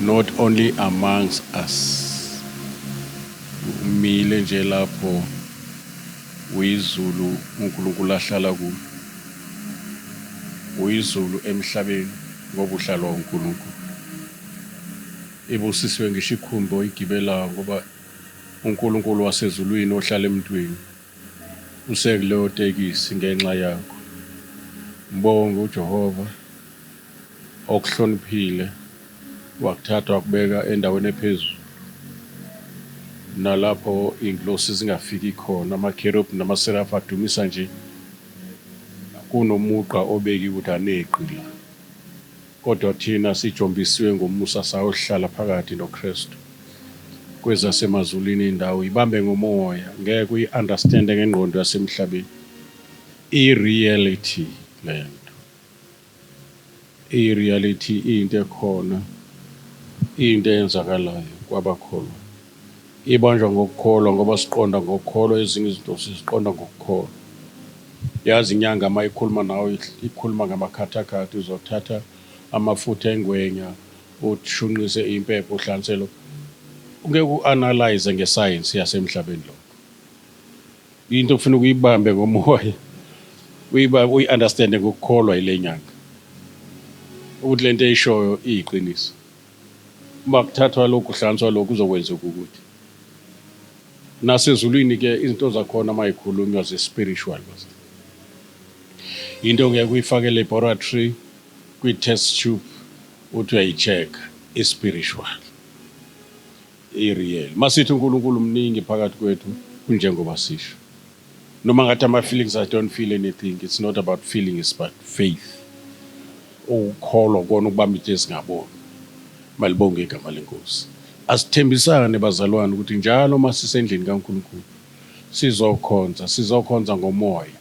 Not only amongst us. Umile nje lapho uyizulu uNkulunkulu ahlala kulo. Uyizulu emhlabeni ngoba uhlalwa uNkulunkulu. Ibusisiwe ngisho ikhumbi oyigibelayo ngoba uNkulunkulu wasezulwini ohlala emntwini usekuleyo tekisi ngenxa yakho. Mbonge uJehova okuhloniphile wakuthatha wakubeka endaweni ephezulu nalapho iy'ngilosi zingafiki khona, amakherubhi namaserafi adumisa nje kunomugqa obekiwe ukuthi aneqi la. Kodwa thina sijombisiwe ngomusa sayohlala phakathi noKristu kwezasemazulwini indawo. Ibambe ngomoya, ngeke uyi-understande ngengqondo yasemhlabeni. I-reality lento. I-reality into ekhona, into eyenzakalayo kwabakholwa. Ibanjwa ngokukholwa ngoba siqonda ngokukholwa, ezinye izinto siziqonda ngokukholwa. Yazi inyanga uma ikhuluma nawe ikhuluma ngamakhathakhatha, uzothatha amafutha engwenya ushunqise impepho uhlanse lokho. Ungeke u-analyze ngesayensi yasemhlabeni lokho. Into okufuneka uyibambe ngomoya, uyiba uyi-understande ngokukholwa yile nyanga ukuthi lento eyishoyo iyiqiniso. Uma kuthathwa lokhu kuhlanganiswa lokhu kuzokwenzeka ukuthi nasezulwini ke izinto zakhona uma yikhulunywa ze-spiritual bazalwane. Into ongeke uyifake e-laboratory kwi-test tube uthi uyayi-check-a, i-spiritual, i-real. Masithi uNkulunkulu mningi phakathi kwethu kunjengoba sisho. Noma ngathi ama-feelings, I don't feel anything. It's not about feeling, it's about faith. Ukukholwa kona ukubamba into ezingaboni. Malibonge igama leNkosi. Asithembisane bazalwane ukuthi njalo uma sisendlini kaNkulunkulu sizokhonza, sizokhonza ngomoya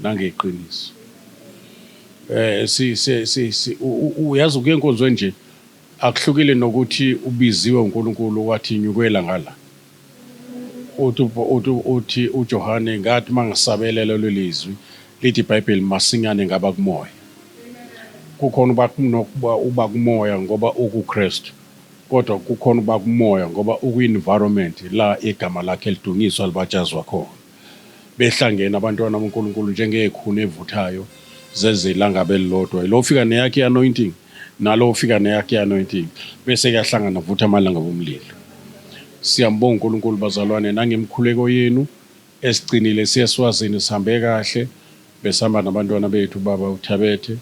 nangeqiniso. Eh si si si uyazi ukuya enkonzweni nje akuhlukile nokuthi ubiziwe uNkulunkulu wathi nyukela ngala. Uthi uthi uthi uJohane ngathi mangisabela lelo lizwi lithi iBhayibheli masinyane ngaba kumoya. Kukhona uba nokuba uba kumoya ngoba ukuKristu. Kodwa kukhona uba kumoya ngoba ukwi-environment la igama lakhe lidunyiswa libatshazwa khona. Behlangene abantwana boNkulunkulu njengekhuni evuthayo zenze ilangabi elilodwa. Lo ufika neyakhe i-anointing nalo ufika neyakhe i-anointing bese kuyahlangana vutha amalangabi omlilo. Siyambonga uNkulunkulu bazalwane nangemikhuleko yenu esigcinile siye eSwazini sihambe kahle besihamba nabantwana bethu baba uThabethe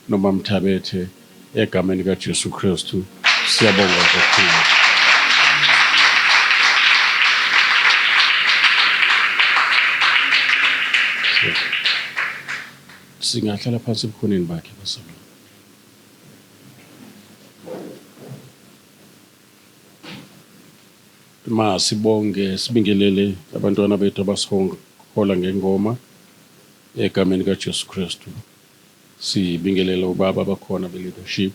noMamThabethe egameni kaJesu Kristu siyabonga kakhulu. Singahlala phansi ebukhoneni bakhe bazalwane. Masibonge sibingelele abantwana bethu abasihola ngengoma egameni kaJesu Kristu. Sibingelele ubaba abakhona be-leadership,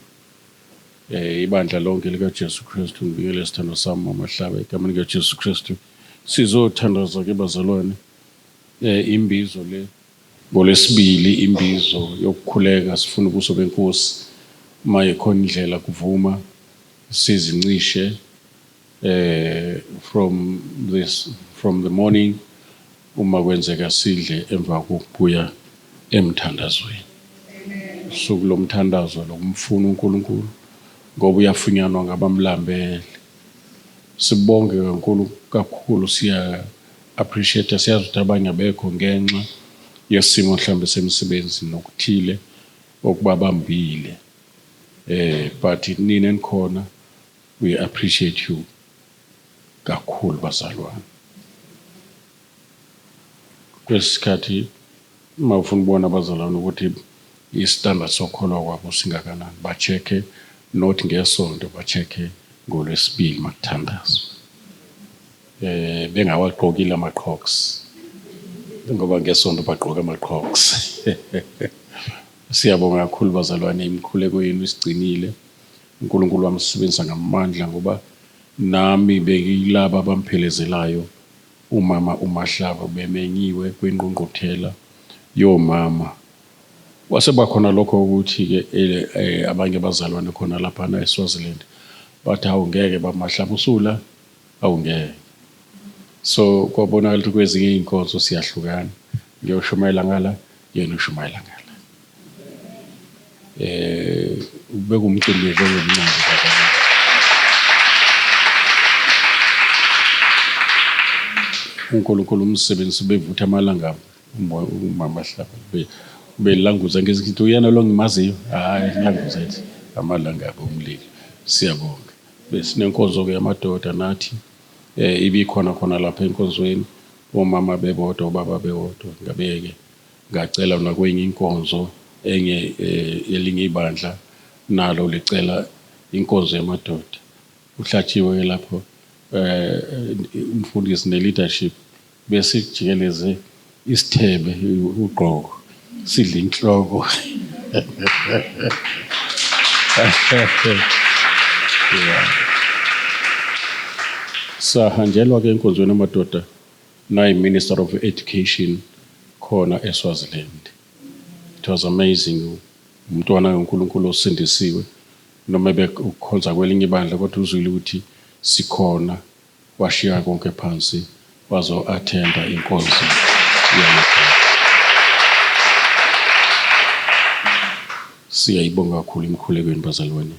ibandla lonke likaJesu Kristu. Ngibingelele isithandwa sami Mama Hlaba egameni likaJesu Kristu. Sizothandaza ke bazalwane, imbizo le ngoLwesibili, imbizo yokukhuleka sifuna ubuso beNkosi. Uma ikhona indlela kuvuma sizincishe from this from the morning, uma kwenzeka sidle emva kokubuya emthandazweni. Usuku lomthandazo lokumfuna uNkulunkulu ngoba uyafunyanwa ngabamlambele. Sibonge kakhulu kakhulu, siya appreciate, siyazi ukuthi abanye abekho ngenxa yesimo mhlawumbe semisebenzi nokuthile okubabambile, but nina enikhona we appreciate you kakhulu bazalwane. Kwesikhathi uma ufuna ukubona abazalwane ukuthi i-standard sokholwa kwabo singakanani, ba-check-e not ngesonto, ba-check-e ngoLwesibili makuthandazwa, bengawagqokile ama-qhoks, ngoba ngesonto bagqoka ama-qhoks. Siyabonga kakhulu bazalwane, imikhuleko yenu isigcinile. UNkulunkulu wamsebenzisa ngamandla ngoba nami bengiyilaba abamphelezelayo umama uMahlaba, bemenyiwe kwingqungquthela yomama. Kwase kuba khona lokho ukuthi-ke abanye abazalwane khona laphana eSwaziland Bathi hawu ngeke bamahlaba usula, hawu ngeke. So kwabonakala ukuthi kwezinye iy'nkonzo siyahlukana. Ngiyoshumayela ngala, yena ushumayela ngala. Bekumcimbi nje ongemnandi bazalwane. UNkulunkulu umsebenzi ubevutha amalangabu umama Hlaba belanguza ngesikhathi uyena lo ngimaziyo, hhayi languza ethi amalangabu omlilo. Siyabonga. Besinenkonzo-ke yamadoda nathi ibikhona khona lapha enkonzweni, omama bebodwa, obaba bewodwa. Ngabe-ke ngacela nakwenye inkonzo enye elinye ibandla nalo licela inkonzo yamadoda. Kuhlatshiwe-ke lapho umfundisi ne-leadership besijikeleze isithebe ugqoko sidla inhloko. Yeah. Sahanjelwa-ke enkonzweni yamadoda nayi-Minister of Education khona eSwaziland. It was amazing. Umntwana kaNkulunkulu osindisiwe noma ebekukhonza kwelinye ibandla kodwa uzwile ukuthi sikhona, washiya konke phansi wazo-attenda inkonzo yamadoda. Siyayibonga kakhulu imikhulekweni bazalwane.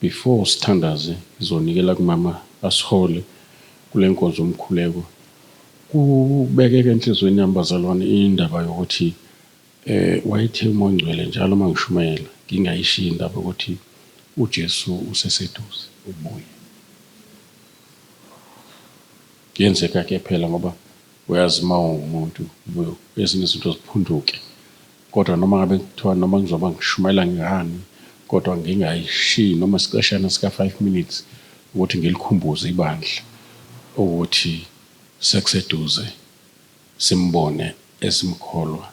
Before sithandaze ngizonikela kumama asihole kule nkonzo yomkhuleko. Kubekeke enhliziyweni yami bazalwane indaba yokuthi wayethe uMoya oNgcwele njalo uma ngishumayela ngingayishiyi indaba yokuthi uJesu useseduze ukubuya. Kuyenzeka ke phela ngoba uyazi uma ungumuntu ezinye izinto ziphunduke, kodwa noma ngabe kuthiwa noma ngizoba ngishumayela ngani kodwa ngingayishiyi noma isiqeshana sika-5 minutes ukuthi ngilikhumbuze ibandla ukuthi sekuseduze simbone esimkholwa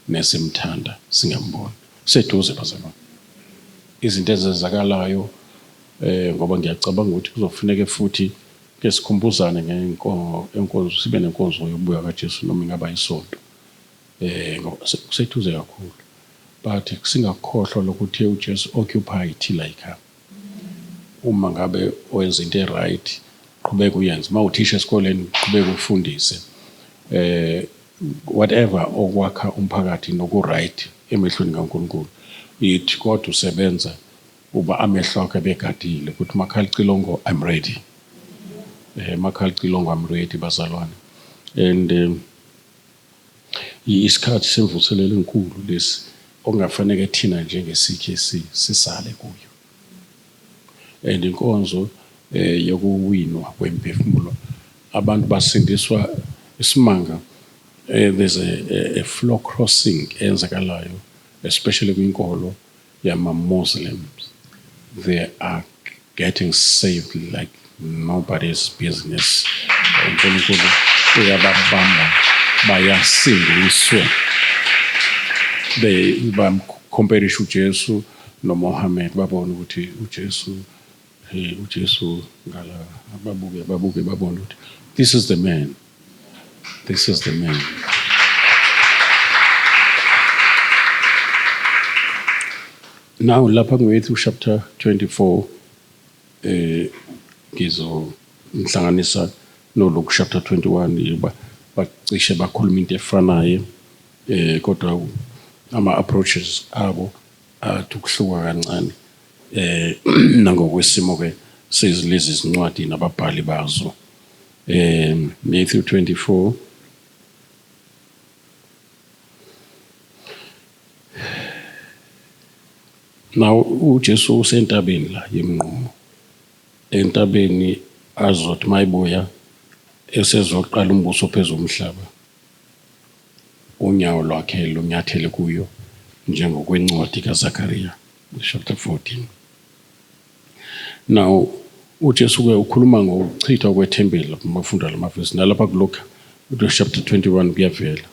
nesimthanda singamboni. Kuseduze bazalwane. Izinto ezenzakalayo ngoba ngiyacabanga ukuthi kuzofuneka futhi ke sikhumbuzane ngenkonzo, sibe nenkonzo yokubuya kaJesu noma ingaba isonto. Ngoba kuseduze kakhulu. But singakhohlwa lokuthi uJesu occupy till I come. Uma ngabe wenza into e-right, qhubeka uyenze. Uma uthisha esikoleni, qhubeka ufundise. Whatever okwakha umphakathi noku-right emehlweni kaNkulunkulu. Ithi kodwa usebenza uba amehlo akho ebegadile ukuthi makhala icilongo, I'm ready. Makhala icilongo, I'm ready bazalwane. And isikhathi semvuselelo enkulu lesi okungafanele thina njenge-CKC sisale kuyo. And inkonzo yokuwinwa kwemphefumulo, abantu basindiswa isimanga. There's a floor crossing eyenzakalayo especially kwinkolo yama-Muslims. They are getting saved like nobody's business. uNkulunkulu uyababamba, bayasindiswa. Bamcomparisha uJesu noMohammed, babona ukuthi uJesu, hey, uJesu ngala, babuke babuke babona ukuthi this is the man, this is the man. Now lapha kuMatthew chapter 24 ngizonhlanganisa noLuke chapter 21, yoba bacishe bakhuluma into efanayo kodwa ama approaches abo athi ukuhluka kancane nangokwesimo ke sezilezi zincwadi nababhali bazo. Matthew 24 Now uJesu usentabeni la yemnqumo, entabeni azothi mayibuya esezoqala umbuso phezu komhlaba, unyawo lwakhe lunyathele kuyo njengokwencwadi kaZakaria chapter 14. Now uJesu ke ukhuluma ngokuchithwa kwethempeli lapho mafunda lamavesi, nalapha kuLuka chapter 21 kuyavela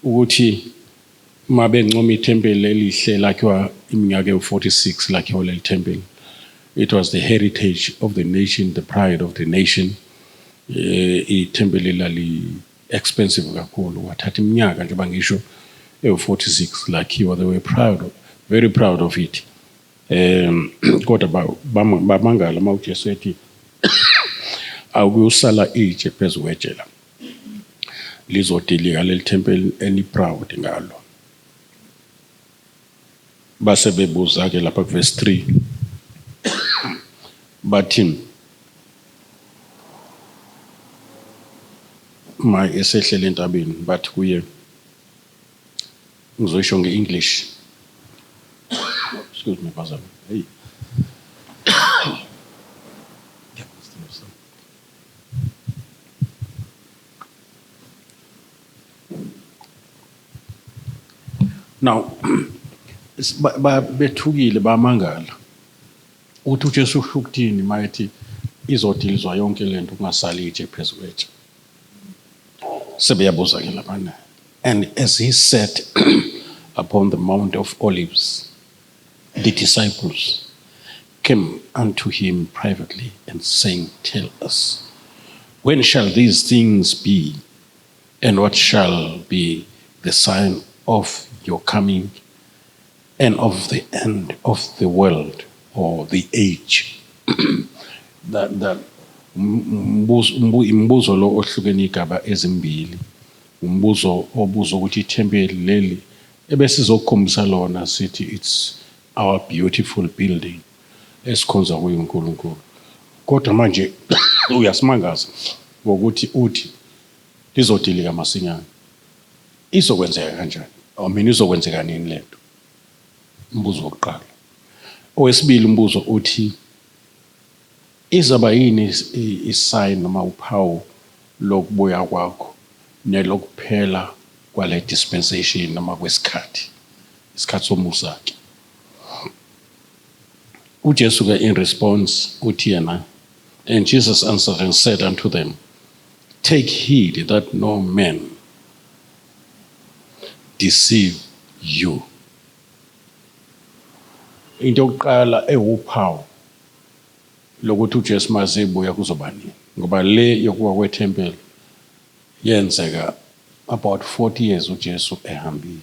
ukuthi uma bencoma ithempeli elihle lakhiwa iminyaka ewu-46 lakhiwa leli thempeli. It was the heritage of the nation, the pride of the nation. Ithempeli lali expensive kakhulu, wathatha iminyaka njengoba ngisho ewu-46 lakhiwa. They were proud, very proud of it. Kodwa bamangala uma uJesu ethi akuyosala itshe phezu kwetshe la, lizodilika leli thempeli eni-proud ngalo. Base bebuza-ke lapha verse 3 bathi ma esehlele entabeni, bathi kuye, ngizoyisho nge-English, excuse me bazalwane, hey. Now bethukile bamangala ukuthi uJesu usho ukuthini mayethi izodilizwa yonke lento kungasali itshe phezu kwetshe. Sebeyabuza ke laphana. And as he sat upon the Mount of Olives, the disciples came unto him privately and saying, Tell us, when shall these things be, and what shall be the sign of your coming and of the end of the world or the age? That umbuzo lo ohlukene igaba ezimbili, umbuzo obuza ukuthi ithempeli leli ebesizokukhombisa lona sithi it's our beautiful building esikhonza kuyo uNkulunkulu, kodwa manje uyasimangaza ngokuthi uthi lizodilika masinyane. Izokwenzeka kanjani? I mean, izokwenzeka nini lento? Umbuzo wokuqala. Owesibili umbuzo uthi izaba yini i-sign noma uphawu lokubuya kwakho nelokuphela kwale dispensation noma kwesikhathi, isikhathi somusa ke. UJesu ke in response uthi yena, and Jesus answered and said unto them, take heed that no man deceive you. Into yokuqala ewuphawu lokuthi uJesu mazebuya kuzoba nini, ngoba le yokuwa kwethempeli yenzeka about 40 years uJesu ehambile,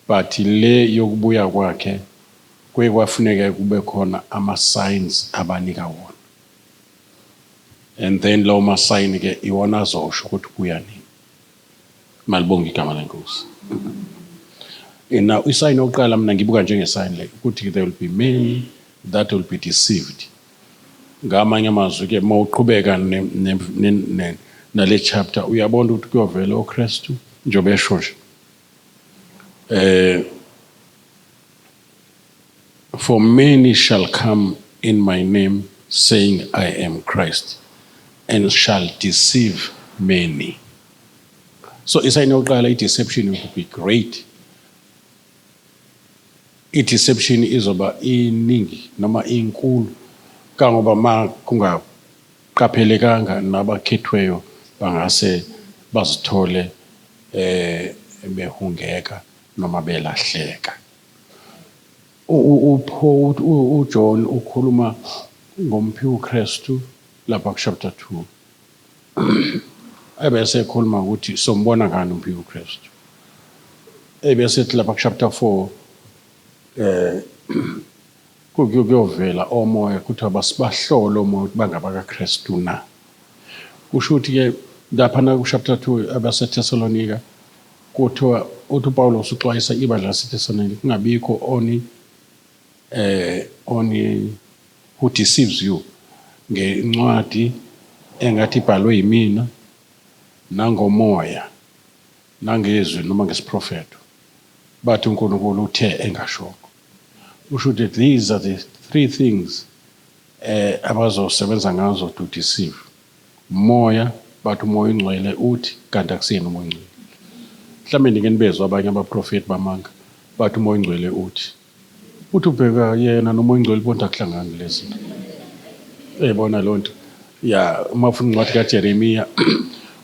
but le yokubuya kwakhe kuye kwafuneka kube khona ama signs abanika wona, and then lawo ma sign ke iwona azosho ukuthi kuya nini. Malibonge igama leNkosi. Now i-sign yokuqala mina ngibuka njenge-sign le ukuthi there will be many that will be deceived. Ngamanye amazwi ke uma uqhubeka nale chapter uyabona ukuthi kuyovela uKristu njengoba esho nje. For many shall come in my name saying I am Christ, and shall deceive many. So i-sign yokuqala, i-deception will be great. I-deception izoba iningi noma inkulu kangoba ma kungaqaphelekanga nabakhethweyo bangase bazithole behungeka noma belahleka. UJohn ukhuluma ngomphiwo uKristu lapha ku chapter 2, ebese ekhuluma ukuthi sombona ngani umphiwo uKristu, ebese ethi lapha ku chapter 4 kuyovela omoya, kuthiwa basibahlole omoya ukuthi bangaba kaKristu na. Kusho ukuthi ke lapha na ku chapter 2 abaseThessalonika kuthiwa uthi uPawulos uxwayisa ibandla laseThessalonika kungabikho oni who deceives you ngencwadi engathi ibhalwe yimina, nangomoya, nangezwi noma ngesiprofetho, bathi uNkulunkulu uthe engashongo. Usho ukuthi these are the three things abazosebenza ngazo to deceive. Moya, bathi umoya ongcwele uthi, kanti akusiyena umoya ongcwele. Mhlawumbe nike nibezwa abanye abaprofeti bamanga bathi umoya ongcwele uthi, uthi ubheka yena nomoya ongcwele bonke akuhlangani lezi zinto. Eyibona loo nto ya, uma ufuna incwadi kaJeremiya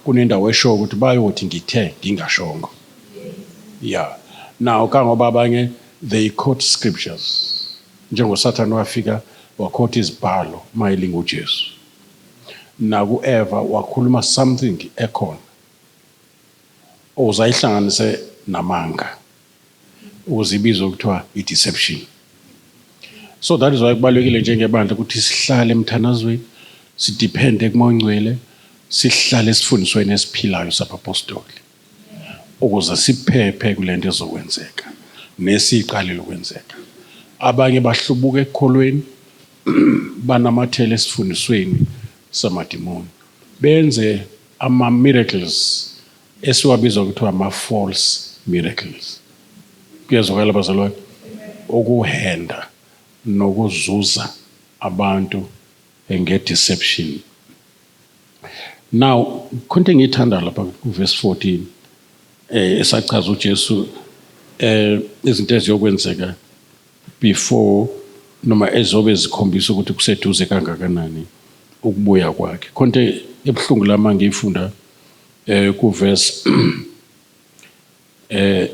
kunendawo eshoyo ukuthi bayothi ngithe ngingashongo. Ya, now kangoba abanye they quote scriptures, njengoSathane wafika wakhotha izibhalo mayelinga uJesu, naku-Eva wakhuluma something ekhona uzayihlanganise namanga ukuze ibizwe kuthiwa i-deception. So that is why kubalulekile njengebandla ukuthi sihlale emthandazweni, sidepende kuMoya oNgcwele, sihlale esifundisweni esiphilayo sabapostoli ukuze siphephe kulento ezokwenzeka nesiqalile ukwenzeka. Abanye bahlubuka ekukholweni, banamathele esifundisweni samadimoni, benze ama-miracles esiwabiza kuthiwa ama-false miracles. Kuyezwakala, bazalwane? Ukuhenda nokuzuza abantu nge-deception. Now, khonto engiyithanda lapha kuverse 14 esachaza uJesu izinto eziyokwenzeka before noma ezobe zikhombisa ukuthi kuseduze kangakanani ukubuya kwakhe. Khonto ebuhlungu lama ngiyifunda kuverse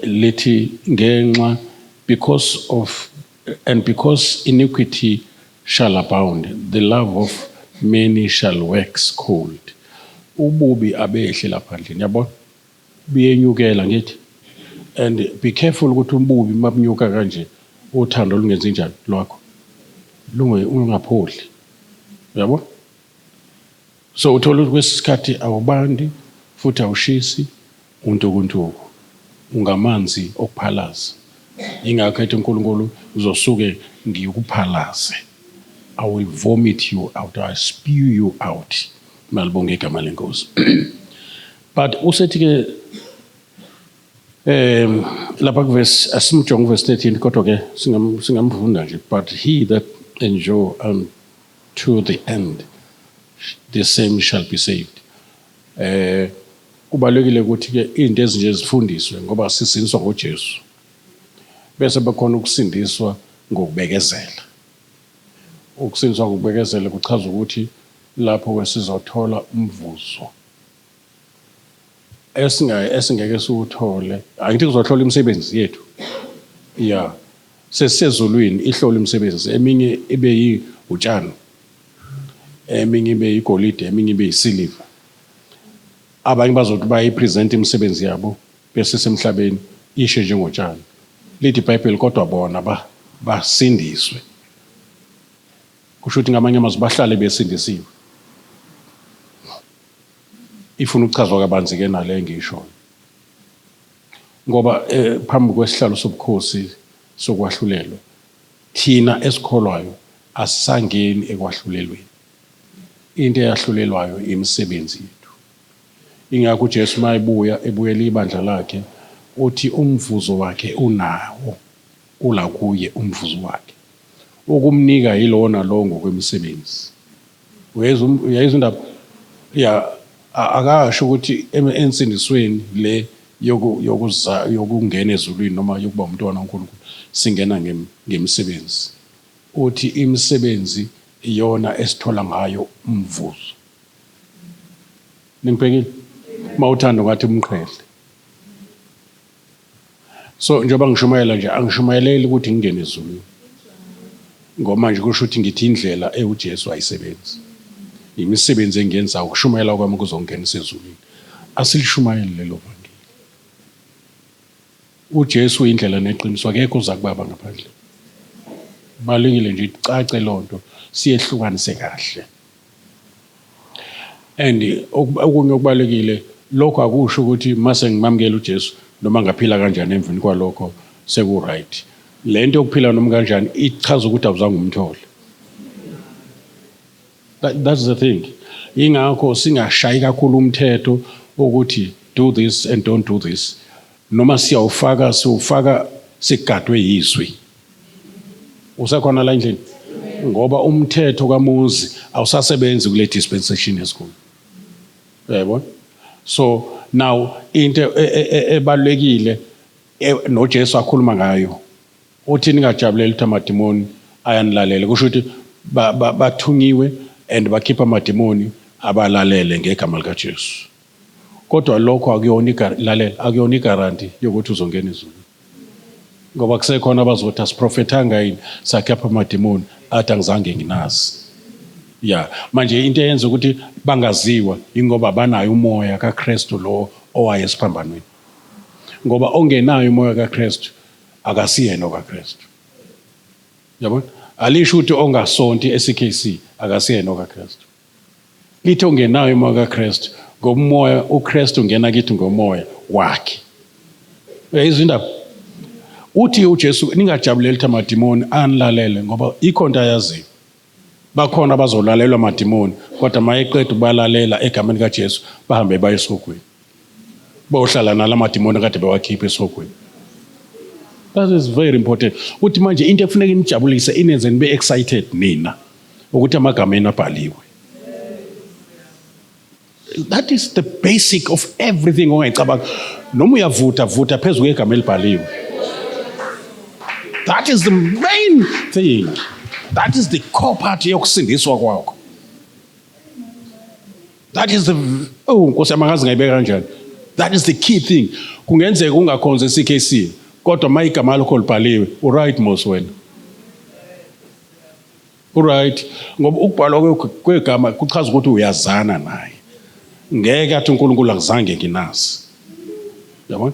lithi ngenxa because of and because iniquity shall abound, the love of many shall wax cold. Ububi abehle lapha ndlini, yabona, buyenyukela ngithi, and be careful ukuthi ububi mabunyuka kanje, uthando lungenzi njani lwakho lunge ungapholi, uyabona? So uthola ukuthi kwesikhathi awubandi futhi awushisi, untukuntuku, ungamanzi okuphalaza. Ingakho ethi uNkulunkulu uzosuke ngikuphalaze, I will vomit you out, I spew you out. Malibonge igama leNkosi. But usethi ke lapha kuverse, asimjonge verse 13, kodwa ke singamfunda nje: "But he that endure unto the end, the same shall be saved." Kubalekile ukuthi ke izinto ezinje zifundiswe ngoba sisindiswa ngoJesu, bese bekhona ukusindiswa ngokubekezela. Ukusindiswa ngokubekezela kuchaza ukuthi lapho ke sizothola umvuzo esingeke siwuthole. Angithi kuzohlola imisebenzi yethu ya sesisezulwini, ihlola imisebenzi, eminye ibe yi utshani, eminye ibe igolide, eminye ibe isiliva. Abanye bazothi bayipresent imisebenzi yabo bese semhlabeni, ishe njengotshani, lithi iBhayibheli, kodwa bona basindiswe. Kusho ukuthi ngamanye amazwi bahlale besindisiwe. Ifuna ukuchazwa kabanzi ke nale engiyishoyo, ngoba phambi kwesihlalo sobukhosi sokwahlulelwa, thina esikholwayo asisangeni ekwahlulelweni. Into eyahlulelwayo imisebenzi yethu. Ingakho uJesu mayebuya, ebuyela ibandla lakhe, uthi umvuzo wakhe unawo, ula kuye umvuzo wakhe, ukumnika yilowo nalowo ngokwemisebenzi. Uyayizwa indaba ya? Akasho ukuthi ensindisweni le yokuza yokungena ezulwini noma yokuba umntwana kaNkulunkulu singena ngemisebenzi. Uthi imisebenzi iyona esithola ngayo umvuzo. Ningibhekile? Mawuthanda ungathi umqhele. So njengoba ngishumayela nje, angishumayeleli ukuthi ngingene ezulwini, ngoba manje kusho ukuthi ngithi indlela ewuJesu ayisebenzi, imisebenzi engiyenzayo, ukushumayela kwami kuzongenisa ezulwini. Asilishumayeli lelo vangeli. UJesu uyindlela neqiniso, akekho oza kubaba ngaphandle. Balulekile nje icace lonto, siyehlukanise kahle. And okunye okubalulekile, lokho akusho ukuthi mase ngimamukela uJesu, noma ngaphila kanjani emveni kwalokho seku-right. Le nto yokuphila noma kanjani ichaza ukuthi awuzange umthole. That's the thing. Ingakho singashayi kakhulu umthetho ukuthi do this and don't do this. Noma siyawufaka, siwufaka sigadwe yizwi. Usekhona la endlini? Ngoba umthetho kaMosi awusasebenzi kule dispensation esikhulu, uyayibona? So now into ebalulekile noJesu akhuluma ngayo, uthi ningajabulela ukuthi amadimoni ayanilalela. Kusho ukuthi bathunyiwe and bakhipha amadimoni abalalele ngegama likaJesu, kodwa lokho akuyona lalela, akuyona iguarantee yokuthi uzongena ezulwini, ngoba kusekhona abazothi, "Asiprofethanga yini, sakhipha amadimoni?" Athi, "Angizange nginazi." Ya, manje into eyenza ukuthi bangaziwa ingoba banayo umoya kaKristu lo owaye esiphambanweni, ngoba ongenayo umoya kaKristu akasiyena okaKristu. Yabona? Alisho ukuthi ongasonti eCKC akasiyena okaKristu. Lithi ongenayo umoya kaKristu ngomoya uKristu ungena kithi ngomoya wakhe. Uyayizwa indaba? Uthi uJesu ningajabuleli ukuthi amadimoni anilalele ngoba ikho into ayaziyo. Bakhona abazolalelwa amadimoni kodwa mayeqeda ukubalalela egameni kaJesu bahambe baye esihogweni. Bohlala nalamadimoni kade bewakhipha esihogweni. That is very important. Uthi manje into ekufuneka inijabulise inenze nibe excited nina ukuthi amagama enu abhaliwe. That is the basic of everything ongayicabanga. Noma uyavutha vutha phezu kwegama elibhaliwe. That is the main thing. That is the core part yokusindiswa kwakho. That is the oh Nkosi yami angazi ngayibeka kanjani. That is the key thing. Kungenzeka ungakhonze CKC kodwa mayigama lakho libhaliwe uright mos wena. Uright ngoba ukubhalwa kwegama kuchaza ukuthi uyazana naye. Ngeke athi uNkulunkulu akuzange nginazi. Yabona?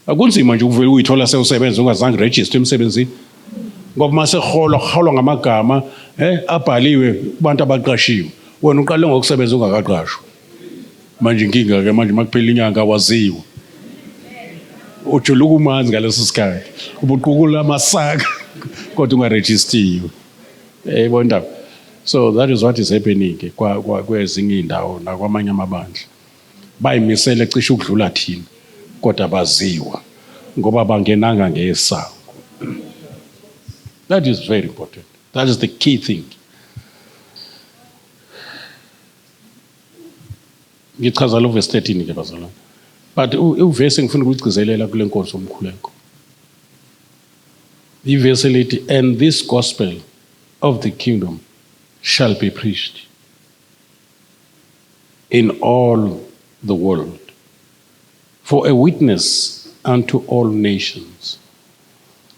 Akunzima nje ukuvela uyithola sewusebenza ungazange register emsebenzini. Ngoba uma sekuholwa kuholwa ngamagama abhaliwe kubantu abaqashiwe. Wena uqale ngokusebenza ungakaqashwa. Manje inkinga ke manje makuphela inyanga waziwa. Ujuluka umanzi ngaleso sikhathi. Ubuqukula amasaka kodwa ungarejistiwe. Yayibona indaba. So that is what is happening ke kwezinye iy'ndawo nakwamanye amabandla. Bayimisele cishe ukudlula thina kodwa baziwa ngoba bangenanga ngesango. That is very important. That is the key thing. Ngichaza lo verse 13 ke bazalwane. But uvesi engifuna ukugcizelela kule nkonzo yomkhuleko. Ivesi elithi and this gospel of the kingdom shall be preached in all the world for a witness unto all nations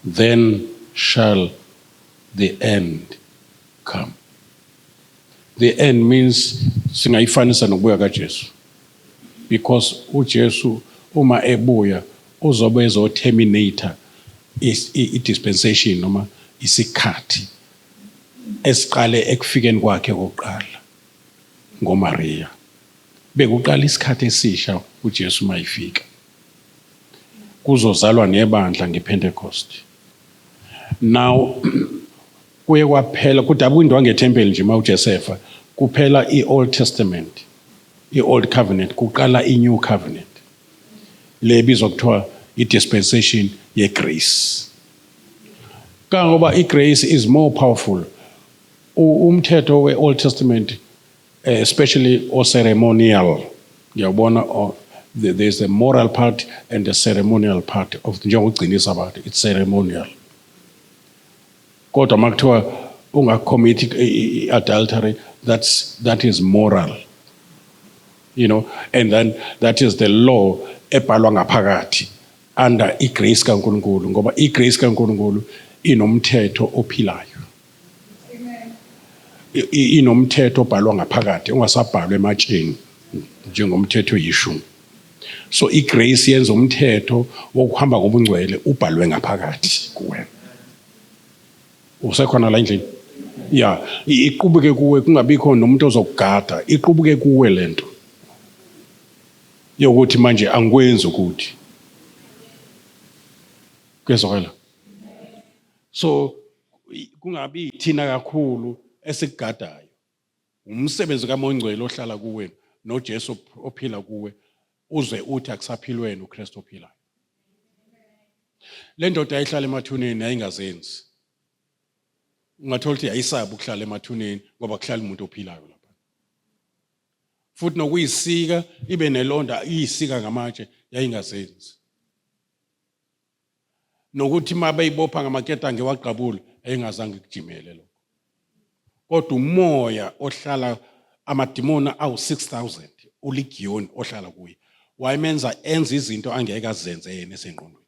then shall the end come. The end means singayifanisa nokubuya kaJesu. Because uJesu uma ebuya uzobe ezoterminator i-dispensation noma isikhathi esiqale ekufikeni kwakhe kokuqala ngoMaria. Bekuqala isikhathi esisha uJesu mayifika. Kuzozalwa nebandla ngePentecost. Now kuye kwaphela kudabuka indwangu yethempeli nje uma uJosefa kuphela i-Old Testament i-Old Covenant kuqala i-New Covenant le ebizwa kuthiwa i-dispensation ye-grace kangoba i-grace is more powerful umthetho we-Old Testament especially o-ceremonial ngiyawubona there's a moral part and a ceremonial part of njengokugcina isabatha it's ceremonial Kodwa makuthiwa ungacommit i-adultery, that is moral. You know, and then that is the law ebhalwa ngaphakathi under igrace kaNkulunkulu ngoba igrace kaNkulunkulu inomthetho ophilayo. Inomthetho obhalwa ngaphakathi ungasabhalwa ematsheni njengomthetho oyishumi. So igrace yenza umthetho wokuhamba ngobungcwele ubhalwe ngaphakathi kuwena. Usekhona la endlini? Ya, iqubuke kuwe kungabikho nomuntu ozokugada, iqubuke kuwe lento. Yokuthi manje angikwenzi ukuthi. Kuyezwakala? So kungabi thina kakhulu esikugadayo. Umsebenzi kaMoya oNgcwele ohlala kuwe noJesu ophila kuwe uze uthi akusaphili wena uKristu ophilayo. Le ndoda yayihlala emathuneni yayingazenzi. Ungathola ukuthi yayisaba ukuhlala emathuneni ngoba kuhlala umuntu ophilayo lapha. Futhi nokuyisika ibe nelonda iyisika ngamatshe yayingazenzi. Nokuthi uma beyibopha ngamaketange wagqabula yayingazange kujimele lokho. Kodwa umoya ohlala amadimoni awu-6000 uligiyoni ohlala kuye wayemenza enze izinto angeke azenze yena esengqondweni.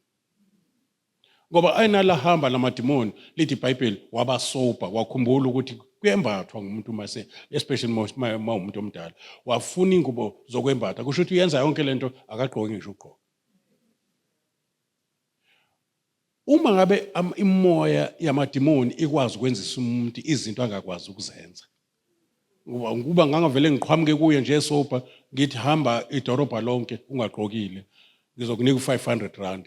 Ngoba ayinalahamba lamadimoni lithi iBhayibheli wabasopa wakhumbula ukuthi kuyembathwa ngumuntu mase especially uma umuntu omdala wafuna ingubo zokwembatha kusho ukuthi uyenza yonke lento akagqoki ngisho ukugqoka. Uma ngabe imoya yamadimoni ikwazi ukwenzisa umuntu izinto angakwazi ukuzenza. Ngoba ngangavele ngiqhamuke kuye nje sober ngithi hamba idorobha lonke ungagqokile ngizokunika u-500 rand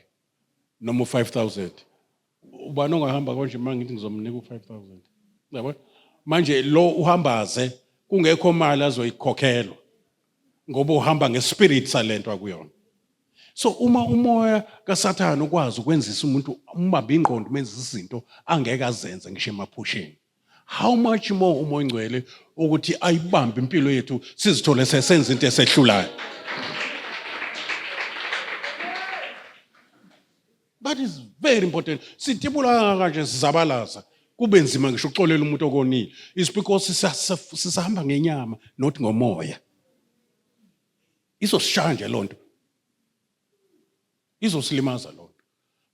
noma u-5000. Ubani ongahamba konje uma ngithi ngizomnika u-5000? Yabona? Manje lo uhambaze kungekho mali azoyikhokhelwa ngoba uhamba ngespirit salento akuyona. So uma umoya kaSathane ukwazi ukwenzisa umuntu umbambe ingqondo umenza izinto angeke azenze ngisho emaphusheni. How much more umoya ongcwele ukuthi ayibambe impilo yethu sizithole sesenza into esehlulayo. That is very important. Sitibula kangaka nje sizabalaza. Kube nzima ngisho ukuxolela umuntu okonile. It's because sisahamba ngenyama not ngomoya. Izosishaya nje lonto. Izosilimaza lonto.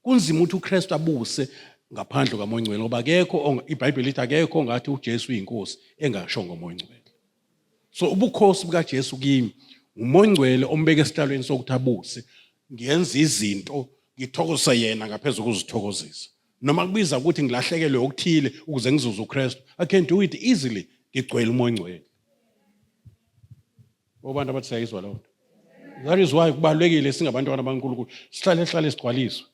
Kunzima ukuthi uKristu abuse ngaphandle kaMoya Ongcwele ngoba akekho iBhayibheli lithi akekho ongathi uJesu uyinkosi engasho ngoMoya Ongcwele. So ubukhosi bukaJesu kimi uMoya Ongcwele ombeke esihlalweni sokuthi abuse. Ngiyenza izinto ngithokozise yena ngaphezu kokuzithokozisa. Noma kubiza ukuthi ngilahlekelwe okuthile ukuze ngizuze uKristu. I can do it easily ngigcwele uMoya Ongcwele. Obantu abathi siyayizwa leyo nto. That is why kubalulekile singabantwana baNkulunkulu sihlale hlale sigcwaliswe.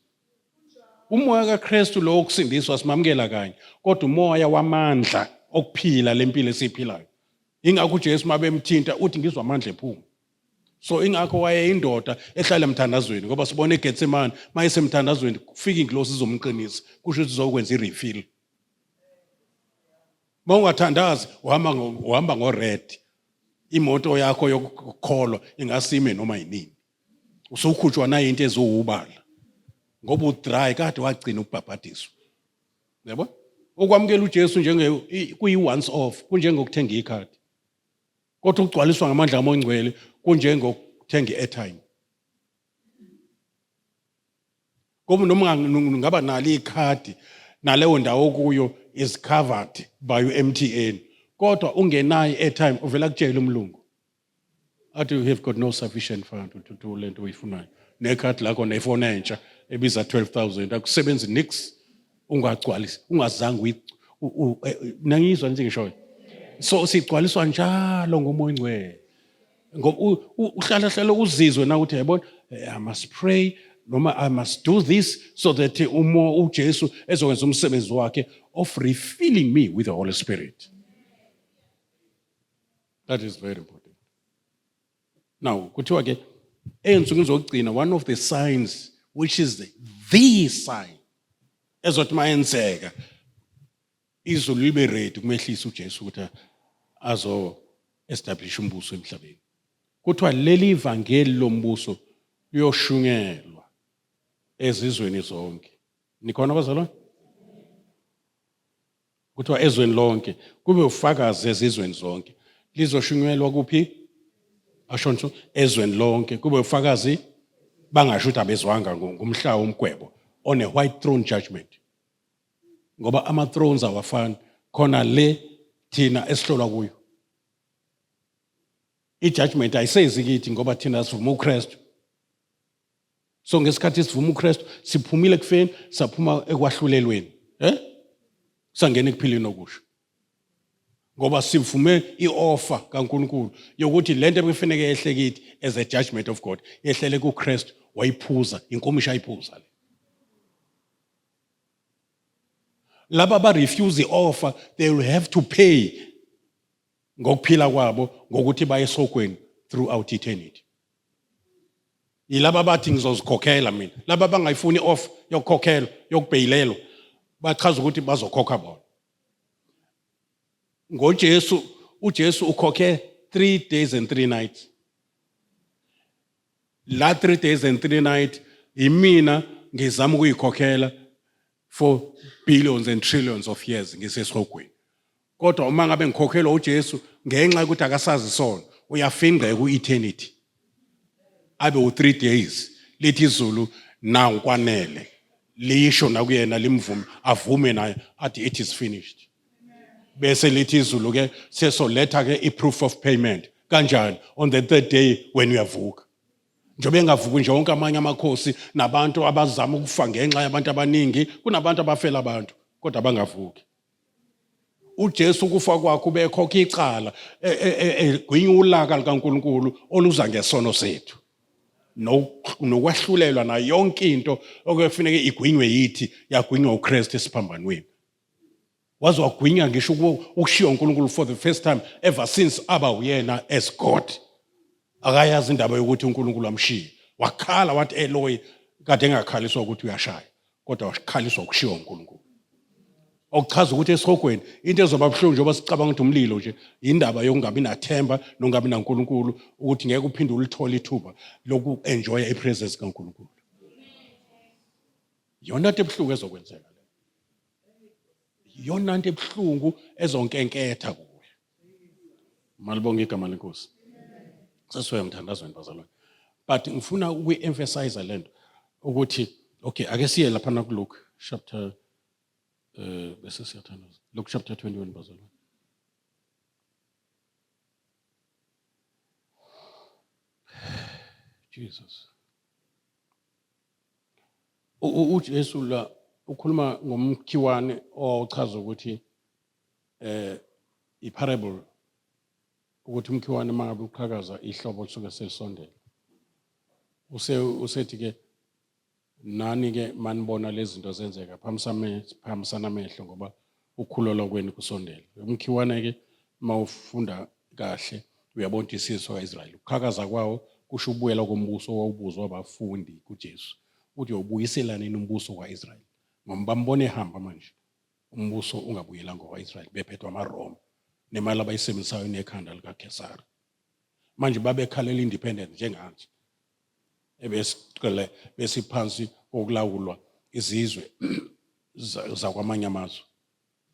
Umoya kaKristu lo wokusindiswa simamukela kanye, kodwa umoya wamandla okuphila lempilo esiyiphilayo. Ingakho uJesu mabemthinta uthi ngizwa amandla ephuma. So ingakho wayeyindoda ehlala emthandazweni ngoba sibona eGetsemane mayesemthandazweni kufika ingilosi izomqinisa kusho ukuthi izokwenza irefill. Mawungathandazi uhamba uhamba ngo-red. Imoto yakho yokukholwa ingasime noma yinini. Usukhutshwa nayinto eziwubala. Ngoba udry kade wagcina ukubhabhadiswa. Yabo? Ukwamukela uJesu njenge kuyi once off kunjengokuthenga ikhadi. Kodwa ukugcwaliswa ngamandla kaMoya Ongcwele kunjengokuthenga i-airtime. Ngoba noma ngaba nalo ikhadi naleyo ndawo okuyo is covered by u-MTN kodwa ungenayo i-airtime uvela kutshela umlungu athi you have got no sufficient fund to do le nto oyifunayo nekhadi lakho nefoni entsha ebiza 12000 akusebenzi nix ungagcwalisi ungazange nangizwa nje ngishoyo so sigcwaliswa njalo ngomoya ongcwele ngoba uhlala hlala uzizwe na ukuthi yabona I must pray noma I must do this so that uma uJesu ezokwenza umsebenzi wakhe of refilling me with the Holy Spirit. That is very important. Now kuthiwa ke ey'nsukwini zokugcina one of the signs which is the sign ezothi mayenzeka izulu libe ready kumehlisa uJesu ukuthi azo establish umbuso emhlabeni. Kuthiwa leli ivangeli lombuso liyoshunyelwa ezizweni zonke. Nikhona bazalwane? Kuthiwa ezweni lonke kube ufakazi ezizweni zonke. Lizoshunyelwa kuphi? Asho ezweni lonke kube ufakazi bangasho ukuthi abezwanga ngomhla womgwebo on a white throne judgment. Ngoba ama thrones awafani khona le thina esihlolwa kuyo. I-judgment ayisezi kithi ngoba thina sivuma uKristu. So ngesikhathi sivuma uKristu siphumile ekufeni saphuma ekwahlulelweni, eh? Sangena ekuphileni okusha. Ngoba sivume ioffer kaNkuluNkulu yokuthi lento ebekufanele yehle kithi as a judgment of God yehlele kuKristu wayiphuza inkomishi ayiphuza le. Laba ba refuse ioffer they will have to pay ngokuphila kwabo ngokuthi baye esogweni throughout eternity. Yilaba bathi ngizozikhokhela mina, laba bangayifuni off yokukhokhelwa yokubheyilelwa bachaza ukuthi bazokhokha bona. NgoJesu uJesu ukhokhe 3 days and 3 nights. La 3 days and 3 nights imina ngizama ukuyikhokhela for billions and trillions of years ngisesihogweni. Kodwa uma ngabe ngikhokhelwa uJesu ngenxa yokuthi akasazi isono, uyafingqeka ku-eternity. Abe u-3 days lithi izulu now kwanele. Lisho nakuyena limvume avume naye athi it is finished. Bese lithi izulu ke sesoletha ke i-proof of payment. Kanjani? On the third day when uyavuka. Njengoba engavuki nje wonke amanye amakhosi nabantu abazama ukufa ngenxa yabantu abaningi, kunabantu abafela abantu kodwa bangavuki. UJesu ukufa kwakhe ubekhokha icala egwinya ulaka likaNkulunkulu oluza ngesono sethu. Nokwahlulelwa nayo yonke into okufuneka igwinywe yithi yagwinywa uKristu esiphambanweni. Waze wagwinya ngisho ukushiya uNkulunkulu for the first time ever since aba uyena as God. Akayazi indaba yokuthi uNkulunkulu amshiye. Wakhala wathi Eloi, kade engakhaliswa ukuthi uyashaya, kodwa wakhaliswa ukushiywa uNkulunkulu. Okuchaza ukuthi esihogweni into ezoba buhlungu njengoba sicabanga ukuthi umlilo nje indaba yokungabi nathemba nokungabi naNkulunkulu ukuthi ngeke uphinde ulithole ithuba loku-enjoya ipresence kaNkulunkulu. Yona into ebuhlungu ezokwenzeka le. Iyona nto ebuhlungu ezonkenketha kuwe. Malibonge igama lenkosi. Sesizoya emthandazweni bazalwane. But ngifuna ukuyi-emphasize le nto ukuthi okay ake siye lapha nakuLuke chapter bese siyathandaza. Luke chapter 21 bazalwane. Jesus. UJesu la ukhuluma ngomkhiwane owawuchaza ukuthi iparable ukuthi umkhiwane uma ngabe uqhakaza ihlobo lisuke selisondela. Use usethi ke nani ke manibona lezi zinto zenzeka phambisana amehlo ngoba ukukhulelwa kwenu kusondele. Umkhiwane ke uma ufunda kahle uyabona ukuthi isizwe saka-Israyeli ukuqhakaza kwawo kusho ukubuyela kombuso owawubuzwa abafundi kuJesu ukuthi uyobuyisela nini umbuso kwa-Israyeli ngoba bambona ehamba manje umbuso ungabuyelanga kwa-Israyeli bephethwe amaRoma nemali abayisebenzisayo inekhanda likaKhesari manje babekhalela independence njengathi ebesiqele besiphansi kokulawulwa izizwe zakwamanye amazwe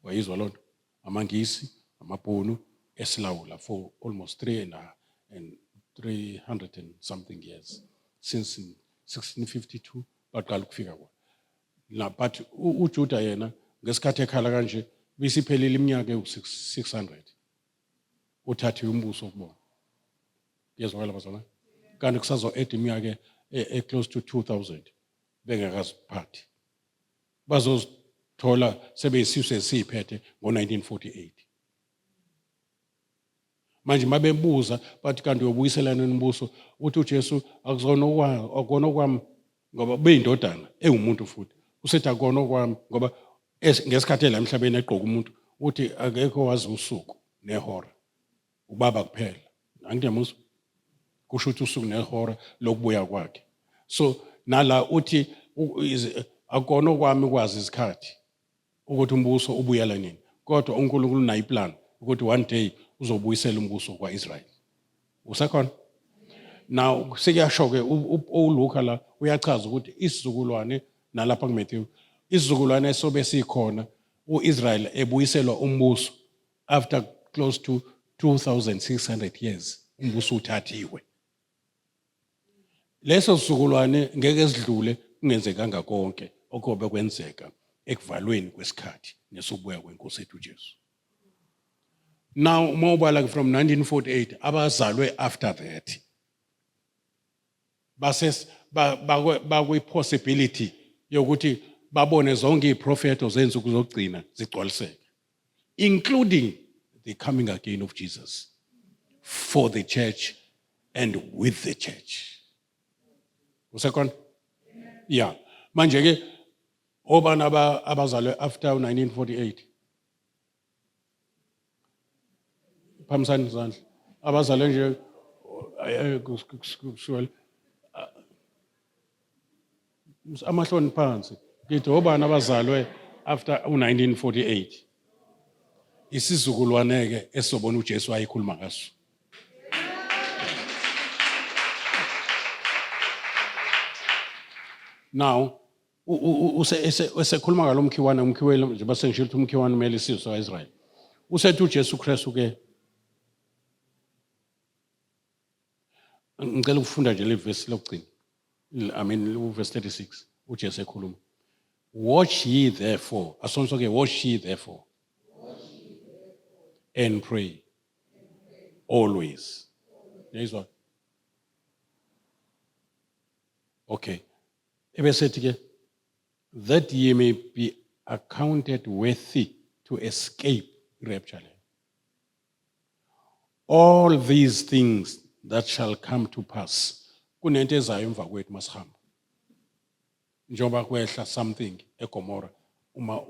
wayizwa loo nto amaNgisi amaBhunu esilawula for almost three and, a, and 300 and something years since 1652 baqala ukufika kwa na but uJuda yena ngesikhathi ekhala kanje bisiphelile iminyaka ewu-600 uthathiwe umbuso kubona kuyezwakala bazalwane kanti kusazo-add iminyaka e-close to 2000 bengakaziphathi bazozithola sebeyisizwe esiyiphethe ngo-1948 manje mabebuza bathi kanti uyobuyiselana umbuso uthi uJesu akuzona akona okwami ngoba ubeyindodana engumuntu futhi usethi akona okwami ngoba ngesikhathi ela emhlabeni egqoka umuntu uthi akekho wazi usuku nehora ubaba kuphela angiyamuzwa kusho ukuthi usuku nehora lokubuya kwakhe so nala uthi akona okwami ukwazi izikhathi ukuthi umbuso ubuyela nini kodwa uNkulunkulu unayo iplan ukuthi one day uzobuyisela umbuso kwa-Israyeli usekhona now sekuyasho-ke uLuka la uyachaza ukuthi isizukulwane nalapha kuMatthew isizukulwane esobe sikhona u-Israyeli ebuyiselwa umbuso after close to 2600 years umbuso uthathiwe leso sizukulwane ngeke sidlule kungenzekanga konke okobe kwenzeka ekuvalweni kwesikhathi nesokubuya kwenkosi ethu uJesu now uma ubala from 1948 abazalwe after that base bakwi-possibility yokuthi babone zonke iy'profetho zensuku zokugcina zigcwaliseke including the coming again of Jesus for the church and with the church. Usekhona? Yeah. Manje ke obani abazalwe after 1948? Phambisani izandla. Abazalwe nje kusukela amahloni phansi ngithi obani abazalwe after u-1948 isizukulwane-ke esizobona uJesu ayekhuluma ngaso now esekhuluma ngalo mkhiwane umkhiwele njengoba sengishilo ukuthi umkhiwane umele isizwe saka-Israyeli usethi uJesu Kristu ke ngicela ukufunda nje le verse lokugcina I mean uverse 36 uJesu ekhuluma watch ye therefore asonso ke watch ye therefore and pray always yayizwa Okay. Ebesethi ke that ye may be accounted worthy to escape rapture. All these things that shall come to pass. Kunento ezayo emva kwethu masihamba. Njengoba kwehla something eGomora uma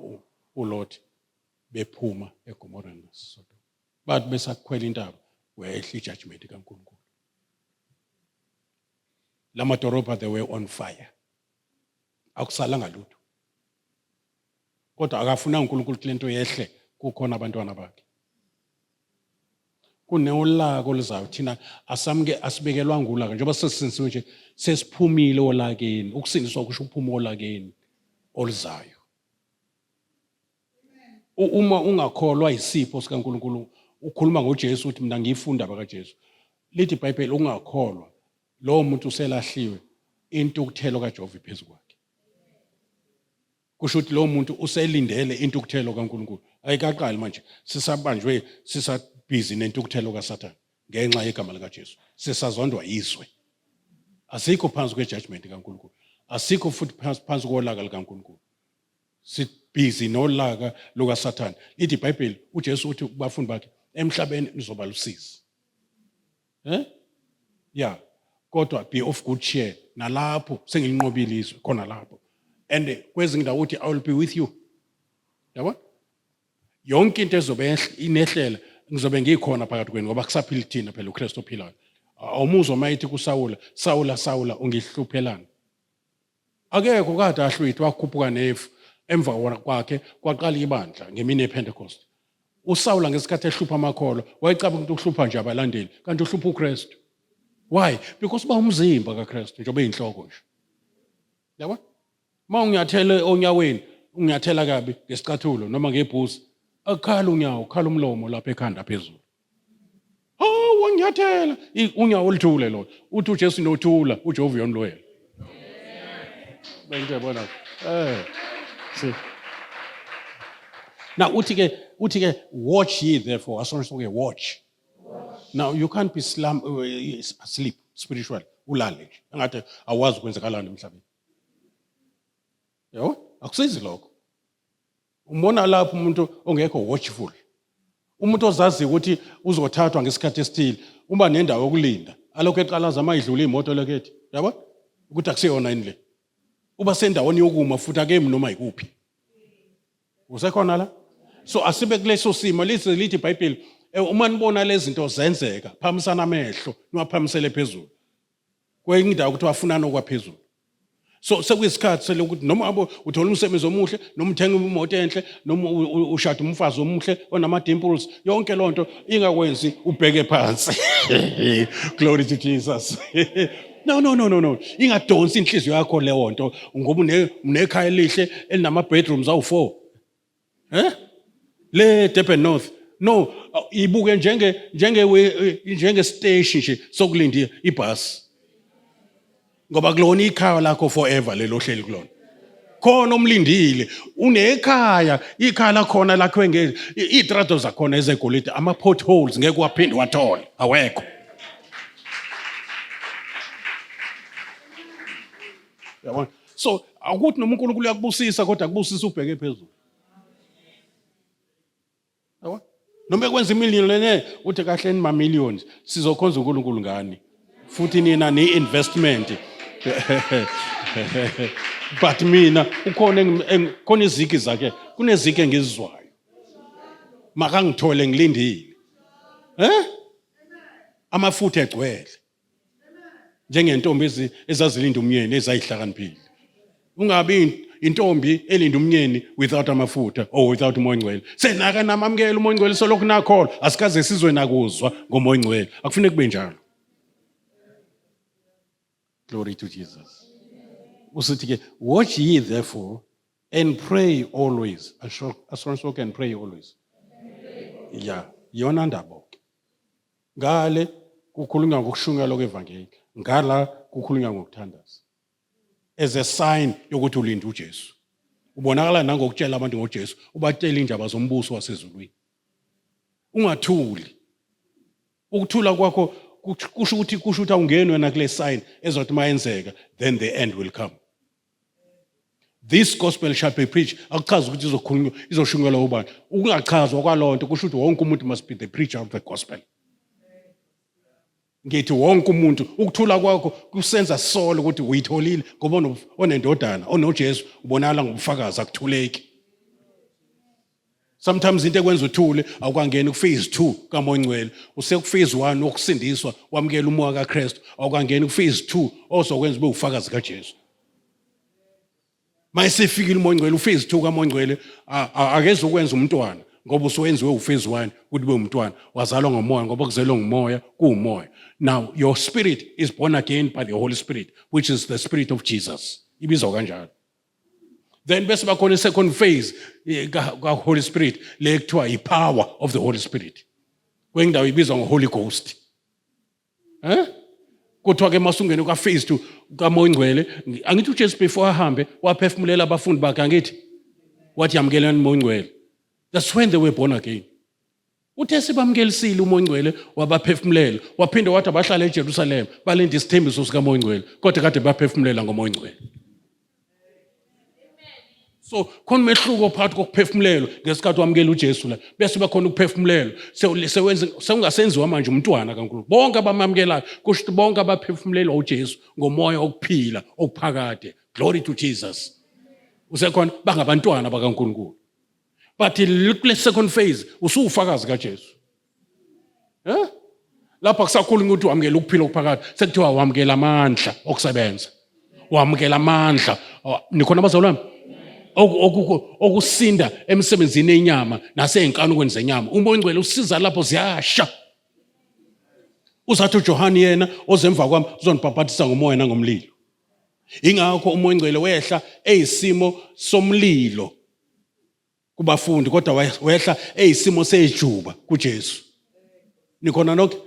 uLot bephuma eGomora naseSodoma. Bathi besakhwela intaba wehla ijudgment kaNkulunkulu. Lamadorobha they were on fire. Akusalanga lutho. Kodwa akafunanga uNkulunkulu ukuthi lento yehle kukhona abantwana bakhe. Kunolaka oluzayo thina asamke asibekelwanga ulaka njengoba sesisindisiwe nje sesiphumile olakeni. Ukusindiswa kusho ukuphuma olakeni oluzayo. Uma ungakholwa isipho sikaNkulunkulu ukhuluma ngoJesu uthi mina ngiyifunda bakaJesu. Lithi iBhayibheli ungakholwa lowo muntu uselahliwe intukuthelo kaJehova iphezu kwakhe. Kusho ukuthi lowo muntu uselindele intukuthelo kaNkulunkulu. Ayikaqali manje sisabanjwe sisabhizi nentukuthelo kaSathane ngenxa yegama likaJesu. Sisazondwa yizwe. Asikho phansi kwejudgment kaNkulunkulu. Asikho futhi phansi kolaka likaNkulunkulu. Sibhizi nolaka lukaSathane. Lithi iBhayibheli uJesu uthi kubafundi bakhe emhlabeni nizoba lusizi. Eh? Yeah. Kodwa be of good cheer. Nalapho sengilinqobile izwe khona lapho. And kwezinye indawo uthi I will be with you. Yabo? Yonke into ezobe inehlela ngizobe ngikhona phakathi kwenu ngoba kusaphila thina phela uKristu ophilayo. Awumuzwa mayithi kuSawula, Sawula Sawula ungihluphelani? Akekho kade ahlwithwa wakhuphuka nefu emva kwakhe kwaqala ibandla ngemini yePentecost. USawula ngesikhathi ehlupha amakholwa wayecabanga ukuthi uhlupha nje abalandeli kanti uhlupha uKristu. Why? Because uba umzimba kaKristu njengoba eyinhloko nje. Yabo? Uma unyathele onyaweni, unyathela kabi ngesicathulo noma ngebhuzi, akukhala unyawo, kukhala umlomo lapha ekhanda phezulu. Oh, wanginyathela. Unyawo oluthule lolo. Uthi uJesu nothula, uJehova uyonilwela. Bento yabona. Eh. See. Now uthi ke uthi ke watch ye therefore asonke ke watch. Now you can't be slam asleep spiritually ulale nje. Engathi awazi kwenzakalani emhlabeni. Yabo? Akusizi lokho. Umbona lapho umuntu ongekho watchful. Umuntu ozaziyo ukuthi uzothathwa ngesikhathi esithile, uba nendawo yokulinda. Alokhu eqalaza uma idlula imoto lekethi. Yabo? Ukuthi akusiyona yini le. Uba sendaweni yokuma futhi akemi noma yikuphi. Usekhona la? So asibe kuleso simo lithi lithi iBhayibheli uma nibona lezi zinto zenzeka, phamisana amehlo, niwaphamisele phezulu. Kwenye indawo kuthiwa afunana okwaphezulu. So sekuyisikhathi selokuthi noma abo uthola umsebenzi omuhle noma uthenga imoto enhle noma ushada umfazi omuhle onama-dimples yonke loo nto ingakwenzi ubheke phansi. Glory to Jesus. No no no no no ingadonsi inhliziyo yakho leyo nto ngoba unekhaya elihle elinama-bedrooms awu-4 Eh? Le Durban North. No, ibuke njenge njenge njenge station nje sokulinda ibhasi. Ngoba kulona ikhaya lakho forever lelo hleli kulona. Khona omlindile unekhaya, ikhaya lakhona lakhiwe nge izitrato zakhona ezegolide, ama potholes ngeke waphinde wathole, awekho. Yabona? So akuthi noma uNkulunkulu uyakubusisa kodwa akubusisa ubheke phezulu. Yabo? Noma ekwenza imillionaire uthi kahle ni ma millions sizokhonza uNkulunkulu ngani? Futhi nina ni investment. But mina ukhona khona iziki zakhe kuneziki engizizwayo. Makangithole ngilindile. Eh? Amafutha egcwele. Njengentombi ezazilinda umyeni ezayihlakaniphile. Ungabi intombi elinda umyeni without amafutha or without umoya ongcwele. Senaka namamukela umoya ongcwele solokhu nakholwa asikaze sizwe nakuzwa ngomoya ongcwele. Akufuneki kube njalo. Glory to Jesus. Usithi ke watch ye therefore and pray always. Asonke and pray always. Yeah, yona ndaba ke. Ngale kukhulunywa ngokushunyayelwa kwevangeli, ngala kukhulunywa ngokuthandaza. As a sign yokuthi ulinda uJesu. Ubonakala nangokutshela abantu ngoJesu, ubatshela indaba zombuso wasezulwini. Ungathuli. Ukuthula kwakho Kusho ukuthi awungeni wena kule sign ezothi mayenzeka, then the end will come. This gospel shall be preached, akuchazi ukuthi izokhulunywa, izoshunyelwa ubani. Ukungachazwa kwaloo nto kusho ukuthi wonke umuntu must be the preacher of the gospel. Ngithi wonke umuntu, ukuthula kwakho kusenza solo ukuthi uyitholile, ngoba onendodana onoJesu ubonakala ngobufakazi, akuthuleki. Sometimes into ekwenza uthule, awukangeni ku-phase 2 kaMoya Ongcwele. Useku-phase 1 wokusindiswa, wamukela umoya kaKristu. Awukangeni ku-phase 2 ozokwenza ube ufakazi kaJesu. Mayesefikile uMoya Ongcwele, u-phase 2 kaMoya Ongcwele akezukwenza umntwana, ngoba usuwenziwe u-phase 1 ukuthi ube umntwana, wazalwa ngomoya, ngoba kuzelwe ngumoya kuwumoya. Now your spirit is born again by the Holy Spirit, which is the spirit of Jesus, ibizwa kanjalo. Then bese bakhona i-second phase ka-Holy Spirit, le kuthiwa i-power of the Holy Spirit, kwenye indawo ibizwa ngo-Holy Ghost. Kuthiwa ke masungene ka-phase 2 kaMoya Ongcwele, angithi uJesu before ahambe waphefumulela abafundi bakhe, angithi wathi, "Yamukelani uMoya Ongcwele." That's when they were born again. Uthe sebamukelisile uMoya Ongcwele, wabaphefumulela, waphinde wathi abahlale eJerusalem balinde isithembiso sikaMoya Ongcwele, kodwa kade baphefumulela ngoMoya Ongcwele. So khona umehluko phakathi kokuphefumulelwa ngesikhathi wamukela uJesu la, bese bakhona ukuphefumulelwa sewenza sekungasenziwa manje umntwana kaNkulunkulu. Bonke abamamukelayo, kusho ukuthi bonke abaphefumulelwa uJesu ngomoya okuphila okuphakade, glory to Jesus, usekhona, bangabantwana bakaNkulunkulu. But kule second phase usuwufakazi kaJesu. Lapha kusakhulunywa ukuthi wamukela ukuphila okuphakade, sekuthiwa wamukela amandla okusebenza, wamukela amandla. Oh, nikhona abazalwane? Okusinda emsebenzini yenyama nasey'nkanukweni zenyama. UMoya Ongcwele usiza lapho, ziyasha. Uzathi uJohane, yena ozemva kwami uzonibhabhatisa ngomoya nangomlilo. Ingakho uMoya Ongcwele wehla eyisimo somlilo kubafundi, kodwa wehla eyisimo sejuba kuJesu. Nikhona nonke?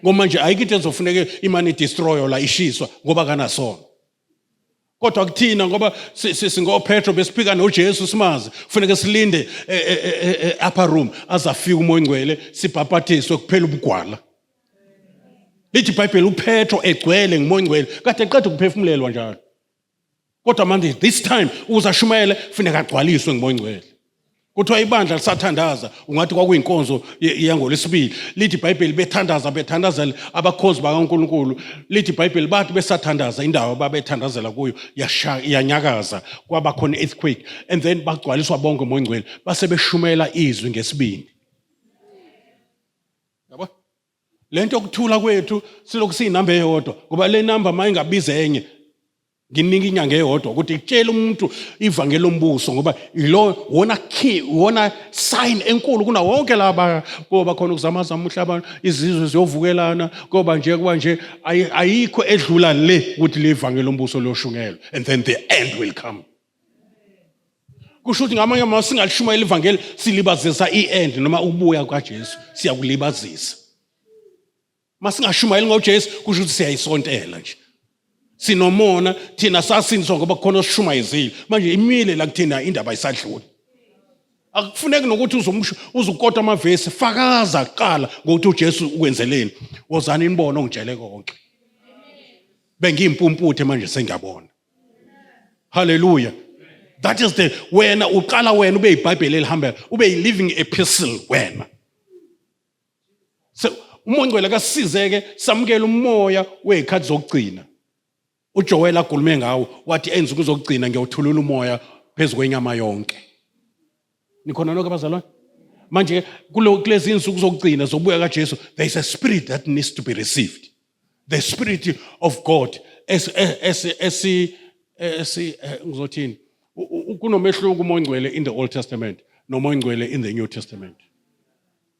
Ngoba manje ayikho into ezofuneke imane destroy la ishiswa, ngoba kanasono. Kodwa kuthina, ngoba singoPetro besiphika noJesu simazi, kufuneka silinde upper room azafika uMoya Ongcwele, sibhabhathiswe, kuphela ubugwala. Lithi iBhayibheli uPetro egcwele nguMoya Ongcwele, kade eqeda ukuphefumulelwa njalo, kodwa manje this time ukuze ashumayele kufuneka agcwaliswe nguMoya Ongcwele. Kuthiwa ibandla lisathandaza, ungathi kwakuyinkonzo yangolwesibili. Lithi iBhayibheli bethandaza, bethandazela abakhonzi bakaNkulunkulu, lithi iBhayibheli bathi besathandaza, indawo ababethandazela kuyo yanyakaza, kwaba khona earthquake, and then bagcwaliswa bonke uMoya Ongcwele, base beshumayela izwi ngesibindi. Yabo lento yokuthula kwethu, silokhu siyinamba eyodwa, ngoba le namba mayingabiza enye. Nginika inyanga eyodwa ukuthi itshele umuntu ivangeli lombuso, ngoba ilo wona key, wona sign enkulu kuna wonke laba. Koba khona ukuzamazama umhlaba, izizwe ziyovukelana, koba nje kuba nje, ayikho edlula le ukuthi le ivangeli lombuso liyoshunyelwa, and then the end will come. Kusho ukuthi ngamanye amazwi singalishumayela ivangeli, silibazisa i-end noma ukubuya kwaJesu, siyakulibazisa. Masingashumayeli ngoJesu, kusho ukuthi siyayisontela nje, sinomona. Thina sasindiswa ngoba kukhona osishumayezile, manje imile la kuthina indaba, ayisadluli. Akufuneki nokuthi uzukota amavesi, fakaza kuqala ngokuthi uJesu ukwenzeleni. "Wozani nibone ongitshele konke, bengiyimpumputhe, manje sengiyabona." Haleluya. That is the wena uqala wena ube iBhayibheli elihambayo, ube yi-living epistle wena. So uMoya Ongcwele kasizeke samukele umoya wezikhathi zokugcina uJoel akhulume ngawo, wathi ensuku zokugcina ngiyawuthulula umoya phezu kwenyama yonke. Nikhona nonke abazalwane? Manje kulezi insuku zokugcina zokubuya kaJesu, there is a spirit that needs to be received, the spirit of God. Esi esi esi esi eh, ngizothini, kunomehluko uMoya Ongcwele in the Old Testament noMoya Ongcwele in the New Testament.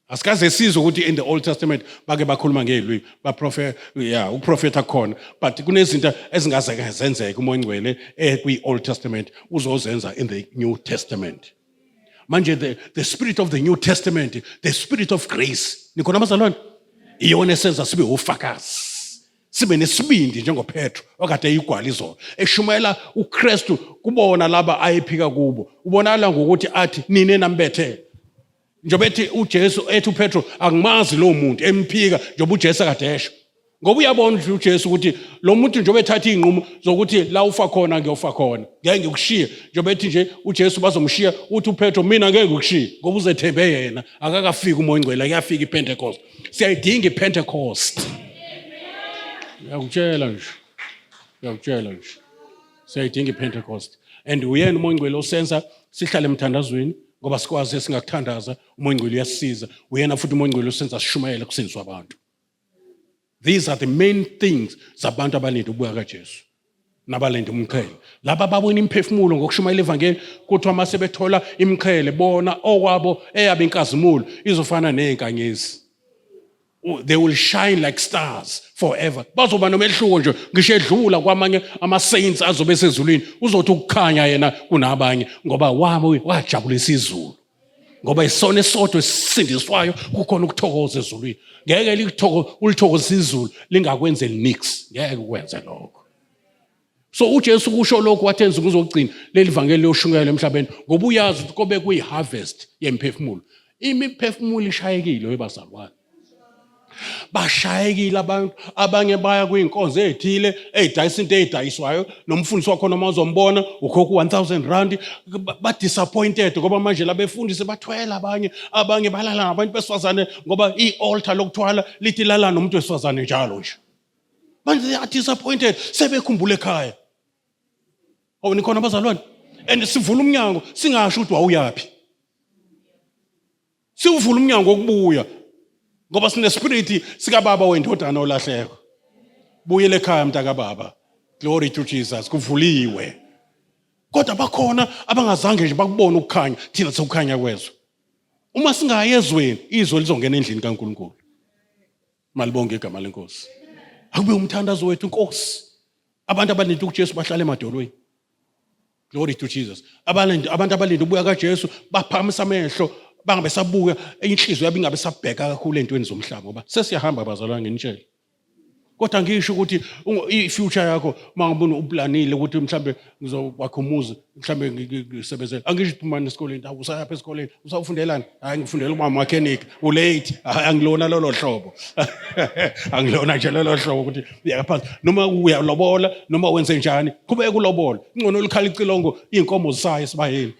Asikaze sizwe ukuthi in the Old Testament bake bakhuluma ngezilwimi, baprofet, yeah, ukuprofetha khona, but kunezinto ezingaze zenzeke uMoya Ongcwele kwi-Old Testament uzozenza in the New Testament. Manje the spirit of the New Testament, the spirit of grace, nikhona abazalwane, iyona esenza sibe ufakazi, sibe nesibindi njengoPetro okade eyigwala izolo eshumayela uKristu kubona laba ayephika kubo. Ubonakala ngokuthi athi, "Nine nambethele." Njengoba ethi uJesu, ethi uPetro, "Angimazi lo muntu," emphika njengoba uJesu akade esho. Ngoba uyabona nje uJesu ukuthi lo muntu njengoba ethatha izinqumo zokuthi la ufa khona ngiyofa khona, ngeke ngikushiye. Njengoba ethi nje uJesu bazomshiya, uthi uPetro mina ngeke ngikushiye ngoba uzethembe yena, akakafiki uMoya oNgcwele, akuyafika iPentecost. Siyayidinga iPentecost. Ngiyakutshela nje. Ngiyakutshela nje. Siyayidinga iPentecost. And uyena uMoya oNgcwele osenza sihlale emthandazweni ngoba sikwazi esingakuthandaza, uMoya oNgcwele uyasisiza. Uyena futhi uMoya oNgcwele osenza sishumayele kusindiswa abantu. These are the main things zabantu abalinde ukubuya kaJesu nabalinde umqhele. Laba babona imiphefumulo ngokushumayela ivangeli kuthiwa uma sebethola imiqhele bona okwabo eyabo inkazimulo izofana nezinkanyezi. They will shine like stars forever. Bazoba nomehluko nje ngisho edlula kwamanye ama saints azobe esezulwini uzothi ukukhanya yena kunabanye ngoba wabo wajabulisa izulu. Ngoba isona esodwa esisindiswayo kukhona ukuthokoza ezulwini. Ngeke likuthoko ulithokozisa izulu lingakwenzeli nix. Ngeke ukwenze lokho. So uJesu kusho lokhu wathi enza kuzogcina leli vangeli liyoshunyayelwa emhlabeni ngoba uyazi ukuthi kobe kuyi-harvest yemphefumulo. Imiphefumulo ishayekile webazalwane. Bashayekile abantu abanye baya kwiy'nkonzo ey'thile ey'dayisa into ey'dayiswayo nomfundisi wakhona uma uzombona ukhokha u-1000 rand ba-disappointed ngoba manje labefundisi bathwele abanye abanye balala nabantu besifazane ngoba i-altar lokuthwala lithi lala nomuntu wesifazane njalo nje. Manje they are disappointed sebekhumbula ekhaya. Awu nikhona abazalwane? And sivula umnyango singasho ukuthi wawuyaphi. Siwuvula umnyango wokubuya ngoba sine spirit sikababa wendodana olahleko. Buyele ekhaya mntaka baba. Glory to Jesus kuvuliwe. Kodwa bakhona abangazange nje bakubone ukukhanya thina sekukhanya kwezwe. Uma singayi ezweni izwe lizongena endlini kaNkulunkulu. Malibonge igama lenkosi. Akube umthandazo wethu Nkosi. Abantu abaningi kuJesu bahlala emadolweni. Glory to Jesus. Abantu abantu abalinde ubuya kaJesu baphakamisa amehlo bangabe sabuka inhliziyo yabo ingabe sabheka kakhulu entweni zomhlaba ngoba sesiyahamba bazalwane nginitshele. Kodwa ngisho ukuthi i-future yakho uma ngibona uplanile ukuthi mhlambe ngizokwakha umuzi mhlambe ngisebenzele angisho ukuthi phumani esikoleni hawu usayapha esikoleni usawufundelani hayi ngifundela ukuba mechanic ulate hayi angilona lolo hlobo angilona nje lolo hlobo ukuthi uyakaphansi noma uyalobola noma wenze njani qhubeka ulobola ingcono likhala icilongo iy'nkomo zisayo esibayeni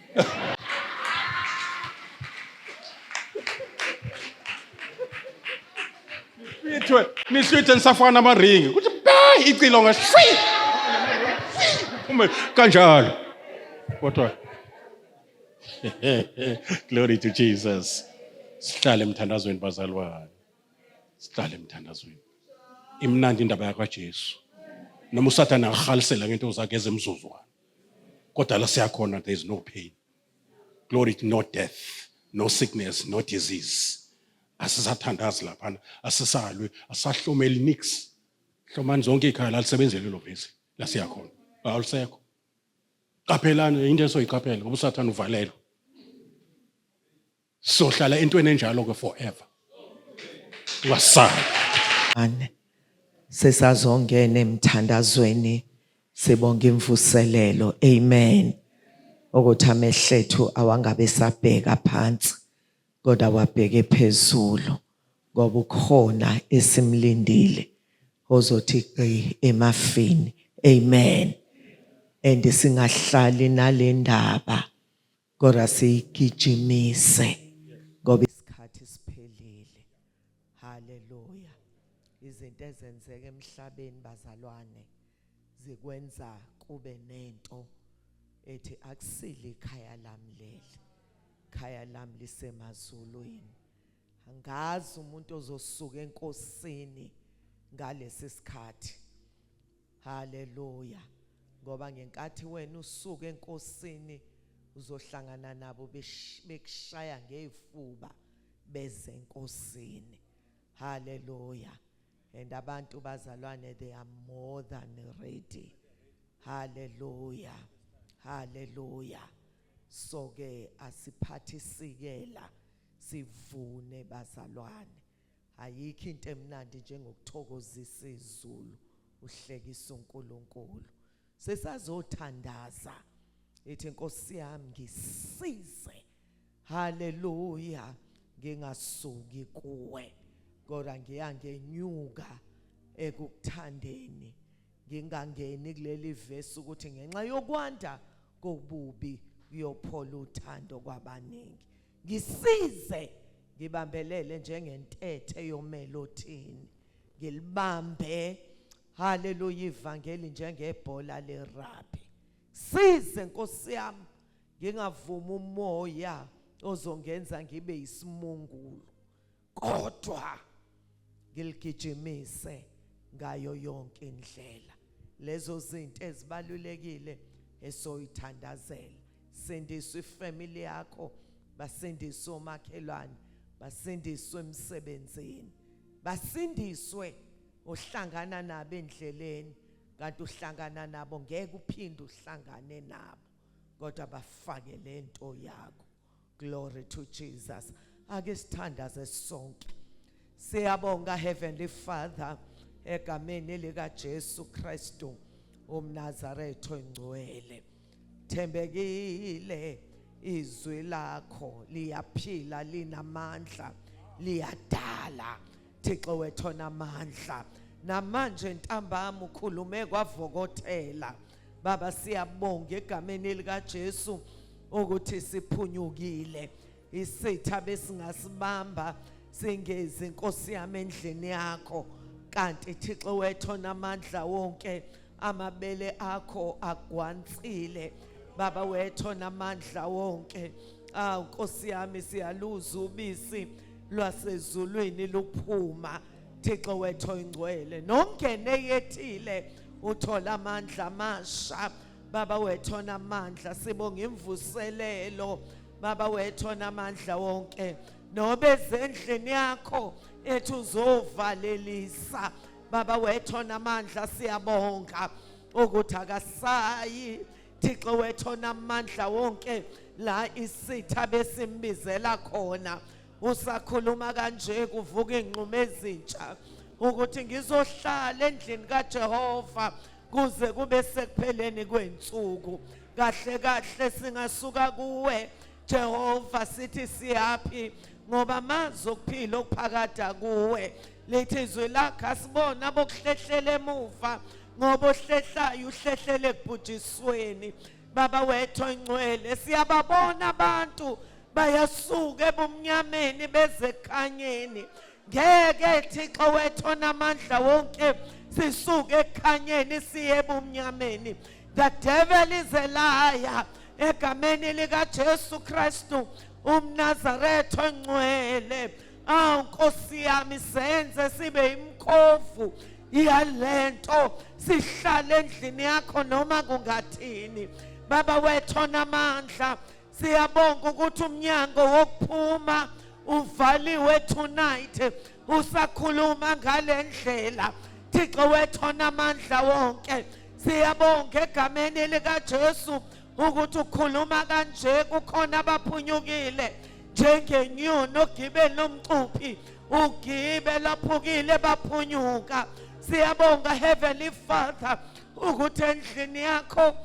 Nihlwithwe, nihlwithwe nisafaka namaringi. Kuthi ba icilongo shwi. Ume kanjalo. Kodwa Glory to Jesus. Sihlale emthandazweni bazalwane. Sihlale emthandazweni. Imnandi indaba yakwaJesu. Noma uSathane angahalisela ngento zakhe ezemzuzwana. Kodwa la siyakhona there is no pain. Glory to no death, no sickness, no disease. Asisathandazi laphana, asisalwi, asahlomeli nix. Hlomani zonke ikhaya lalisebenzele lelo vesi la siyakhona. Awulisekho. Qaphelani into esoyiqaphela ngoba uSathane uvalelwe. Sohlala entweni enjalo ke forever. Ungasabi. Ane. Sesazongena emthandazweni sibonga imvuselelo. Amen. Ukuthi amehlethu awangabe sabheka phansi kodwa wabheke phezulu ngoba ukhona esimlindile ozothi gqi emafini. Amen. And singahlali nalendaba kodwa siyigijimise ngoba isikhathi siphelile. Haleluya. Izinto ezenzeka emhlabeni bazalwane zikwenza kube nento ethi akusile ikhaya lami leli. Ikhaya lami lisemazulwini. Angazi umuntu ozosuka enkosini ngalesi sikhathi. Haleluya. Ngoba ngenkathi wena usuka enkosini uzohlangana nabo bekushaya ngezifuba beze enkosini. Haleluya. And abantu bazalwane they are more than ready. Haleluya. Haleluya. So ke asiphathisikela sivune bazalwane. Ayikho into emnandi njengokuthokozisa izulu uhlekisa uNkulunkulu. Sesazothandaza ithi Nkosi yami ngisize. Haleluya ngingasuki kuwe kodwa ngiya ngenyuka Ekukuthandeni ngingangeni kuleli verse ukuthi ngenxa yokwanda kobubi kuyophola uthando kwabaningi. Ngisize ngibambelele njengentethe yomelothini, ngilibambe, haleluya, ivangeli njengebhola lerugby. Size Nkosi yami, ngingavuma umoya ozongenza ngibe isimungulu, kodwa ngiligijimise ngayo yonke indlela. Lezo zinto ezibalulekile esoyithandazela. Sindiswe ifamily yakho, basindiswe omakhelwane, basindiswe emsebenzini, basindiswe ohlangana nabo endleleni, kanti uhlangana nabo ngeke uphinde uhlangane nabo, kodwa bafake lento yakho. Glory to Jesus. Ake sithandaze sonke. Siyabonga Heavenly Father, egameni lika Jesu Kristu umNazaretha ongcwele. Thembekile izwi lakho, liyaphila, linamandla, liyadala. Thixo wethu onamandla, namanje ntambama ukhulume kwavokothela. Baba, siyabonga egameni lika Jesu ukuthi siphunyukile isitha besingasibamba singezi Nkosi yami endlini yakho, kanti Thixo wethu onamandla wonke amabele akho agwansile. Baba wethu onamandla wonke, ah Nkosi yami, siyaluza ubisi lwasezulwini luphuma. Thixo wethu oyingcwele, nongene yethile uthola amandla amasha. Baba wethu onamandla, sibonga imvuselelo. Baba wethu onamandla wonke, nobe ezendlini yakho ethi uzovalelisa. Baba wethu onamandla, siyabonga ukuthi akasayi, Thixo wethu onamandla wonke, la isitha besimbizela khona. Usakhuluma kanje kuvuka inqumo ezintsha ukuthi ngizohlala endlini kaJehova kuze kube sekupheleni kwensuku. Kahle kahle singasuka kuwe Jehova sithi siyaphi, ngoba mazi okuphila okuphakade kuwe. Lithi izwi lakho asibona bokuhlehlela emuva, ngoba ohlehlayo uhlehlele ekubhujisweni. Baba wethu ongcwele, siyababona abantu bayasuka ebumnyameni beze ekukhanyeni. Ngeke Thixo wethu onamandla wonke sisuke ekukhanyeni siye ebumnyameni. The devil is a liar. Egameni lika Jesu Kristu umNazaretha ongcwele, awu Nkosi yami, senze sibe imkhovu yalento, sihlale endlini yakho noma kungathini. Baba wethu onamandla, siyabonga ukuthi umnyango wokuphuma uvaliwe tonight. Usakhuluma ngalendlela, Thixo wethu onamandla wonke, siyabonga egameni lika Jesu ukuthi ukhuluma kanje kukhona abaphunyukile njengenyoni ogibeni lomcuphi, ugibe laphukile baphunyuka. Siyabonga Heavenly Father ukuthi endlini yakho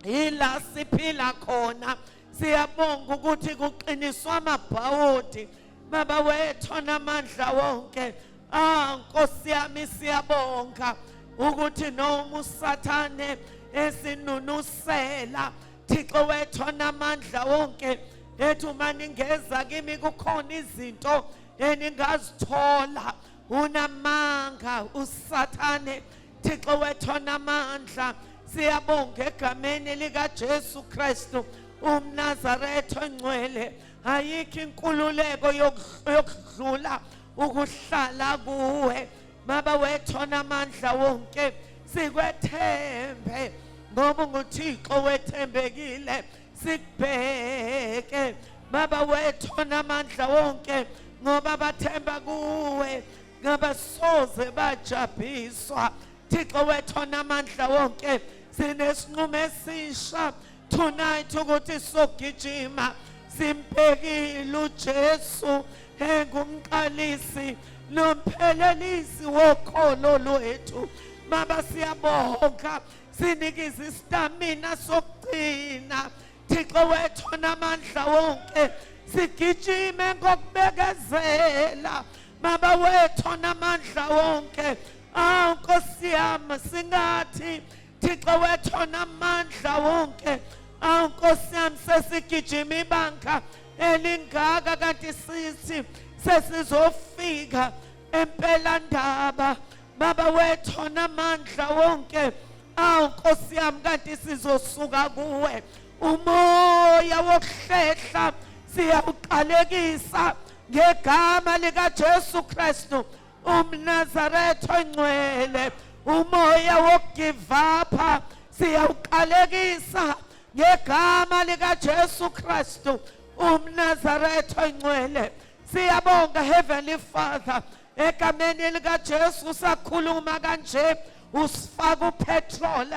ila siphila khona. Siyabonga ukuthi kuqiniswa amabhawodi. Baba wethu onamandla wonke, ah Nkosi yami, siyabonga ukuthi noma uSathane esinunusela, Thixo wethu onamandla wonke, ethi uma ningeza kimi kukhona izinto eningazithola, unamanga uSathane. Thixo wethu onamandla, siyabonga egameni lika Jesu Kristu umNazaretha ongcwele, ayikho inkululeko yokudlula ukuhlala kuwe. Baba wethu onamandla wonke, sikwethembe ngoba unguThixo wethembekile. Sikubheke Baba wethu onamandla wonke, ngoba bathemba kuwe ngabasoze bajabhiswa. Thixo wethu onamandla wonke, sinesinqumo esisha tonight ukuthi sogijima simbhekile uJesu engumqalisi nomphelelisi wokholo lwethu. Baba, siyabonga, sinikeza istamina sokugcina. Thixo wethu onamandla wonke, sigijime ngokubekezela. Baba wethu onamandla wonke, Awu Nkosi yami, singathi Thixo wethu onamandla wonke, awu Nkosi yami, sesigijima ibanga elingaka kanti sithi sesizofika empelandaba. Baba wethu onamandla wonke, awu Nkosi yami, kanti sizosuka kuwe. Umoya wokuhlehla siyawuqalekisa ngegama likaJesu Kristu umNazaretha ongcwele. Umoya wokugive up siyawuqalekisa ngegama likaJesu Kristu umNazaretha ongcwele. Siyabonga, Heavenly Father, egameni likaJesu. Sakhuluma kanje, usifaka upetrol,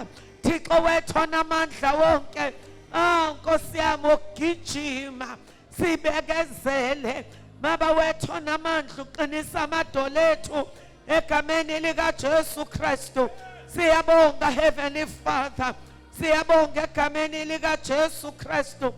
Thixo wethu onamandla wonke. Ah Nkosi yami, ukugijima sibekezele. Baba wethu onamandla, uqinisa amadolo ethu egameni likaJesu Kristu. Siyabonga, Heavenly Father, siyabonga egameni likaJesu Kristu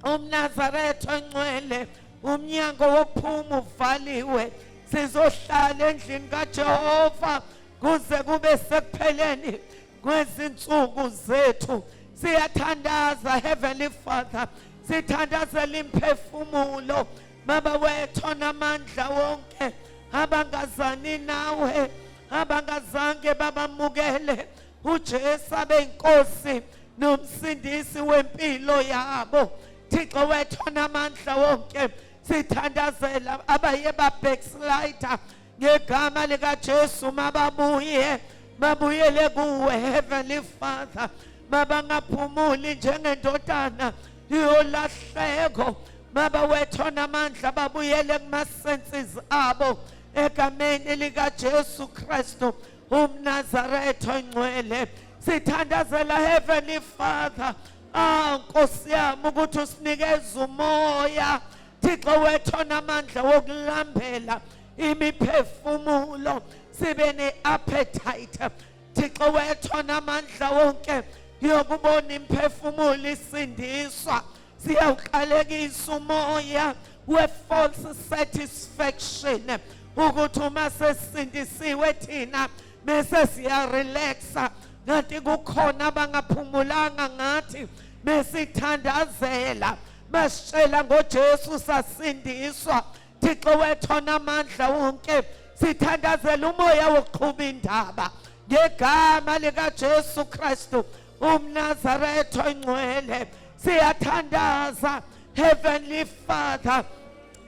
umNazaretha ongcwele. Umnyango wokuphuma uvaliwe, sizohlala endlini kaJehova kuze kube sekupheleni kwezinsuku zethu. Siyathandaza, Heavenly Father, sithandazela imphefumulo, Baba wethu onamandla wonke, abangazani nawe, abangazange babamukele uJesu abe inkosi nomsindisi wempilo yabo. Thixo wethu onamandla wonke, sithandazela abaye ba-backslider. Ngegama likaJesu, mababuye, babuyele kuwe, Heavenly Father. Mabangaphumuli njengendodana yolahleko. Baba wethu onamandla, babuyele kuma-senses abo egameni likaJesu Kristu umNazaretha ongcwele. Sithandazela, Heavenly Father, ah Nkosi yami, ukuthi usinikeze umoya, Thixo wethu onamandla, wokulambela imiphefumulo, sibe ne-appetite, Thixo wethu onamandla wonke, yokubona imiphefumulo isindiswa. Siyawuqalekisa umoya we-false satisfaction, ukuthi uma sesindisiwe thina bese siyarelaxa, kanti kukhona abangaphumulanga ngathi. Besithandazela, basitshela ngoJesu, sasindiswa. Thixo wethu onamandla wonke, sithandazela umoya wokuqhuba indaba ngegama likaJesu Kristu umNazaretha ongcwele. Siyathandaza, Heavenly Father,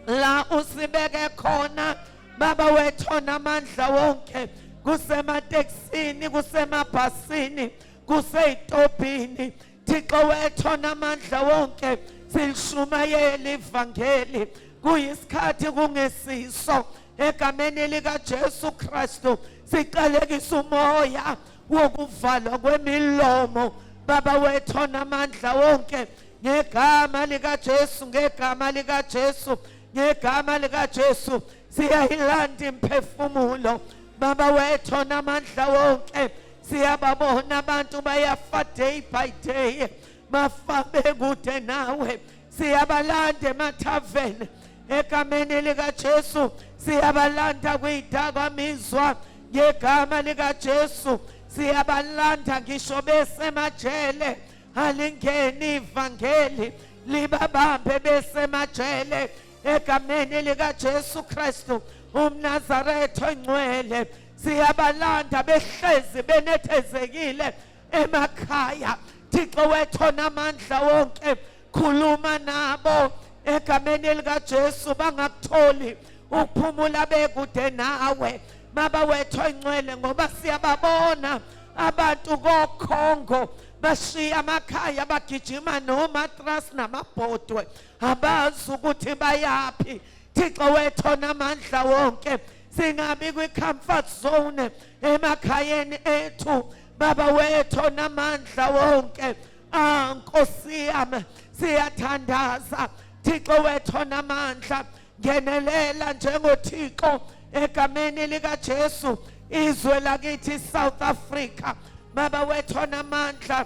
la usibeke khona, Baba wethu onamandla wonke, kusemateksini, kusemabhasini, kuseyitobhini, Thixo wethu onamandla wonke, silishumayela ivangeli kuyisikhathi kungesiso. Egameni likaJesu Kristu, siqalekisa umoya wokuvalwa kwemilomo, Baba wethu onamandla wonke, ngegama likaJesu, ngegama likaJesu, ngegama likaJesu. Siyayilanda imphefumulo, Baba wethu onamandla wonke. Siyababona abantu bayafa day by day, bafa bekude nawe. Siyabalanda emathaveni egameni likaJesu, siyabalanda kwidakamizwa ngegama likaJesu, siyabalanda ngisho besemajele. Alingeni ivangeli, libabambe besemajele egameni likaJesu Kristu umNazaretha ongcwele. Siyabalanda behlezi benethezekile emakhaya. Thixo wethu onamandla wonke, khuluma nabo egameni likaJesu, bangakutholi ukuphumula bekude nawe, Baba wethu ongcwele, ngoba siyababona abantu koKhongo bashiya amakhaya, bagijima nomatras namabhodwe, abazi ukuthi bayaphi. Thixo wethu onamandla wonke, singabi kwi-comfort zone emakhayeni ethu, Baba wethu onamandla wonke. Ah Nkosi yami, siyathandaza, Thixo wethu onamandla, ngenelela njengoThixo egameni likaJesu izwe lakithi South Africa. Baba wethu onamandla,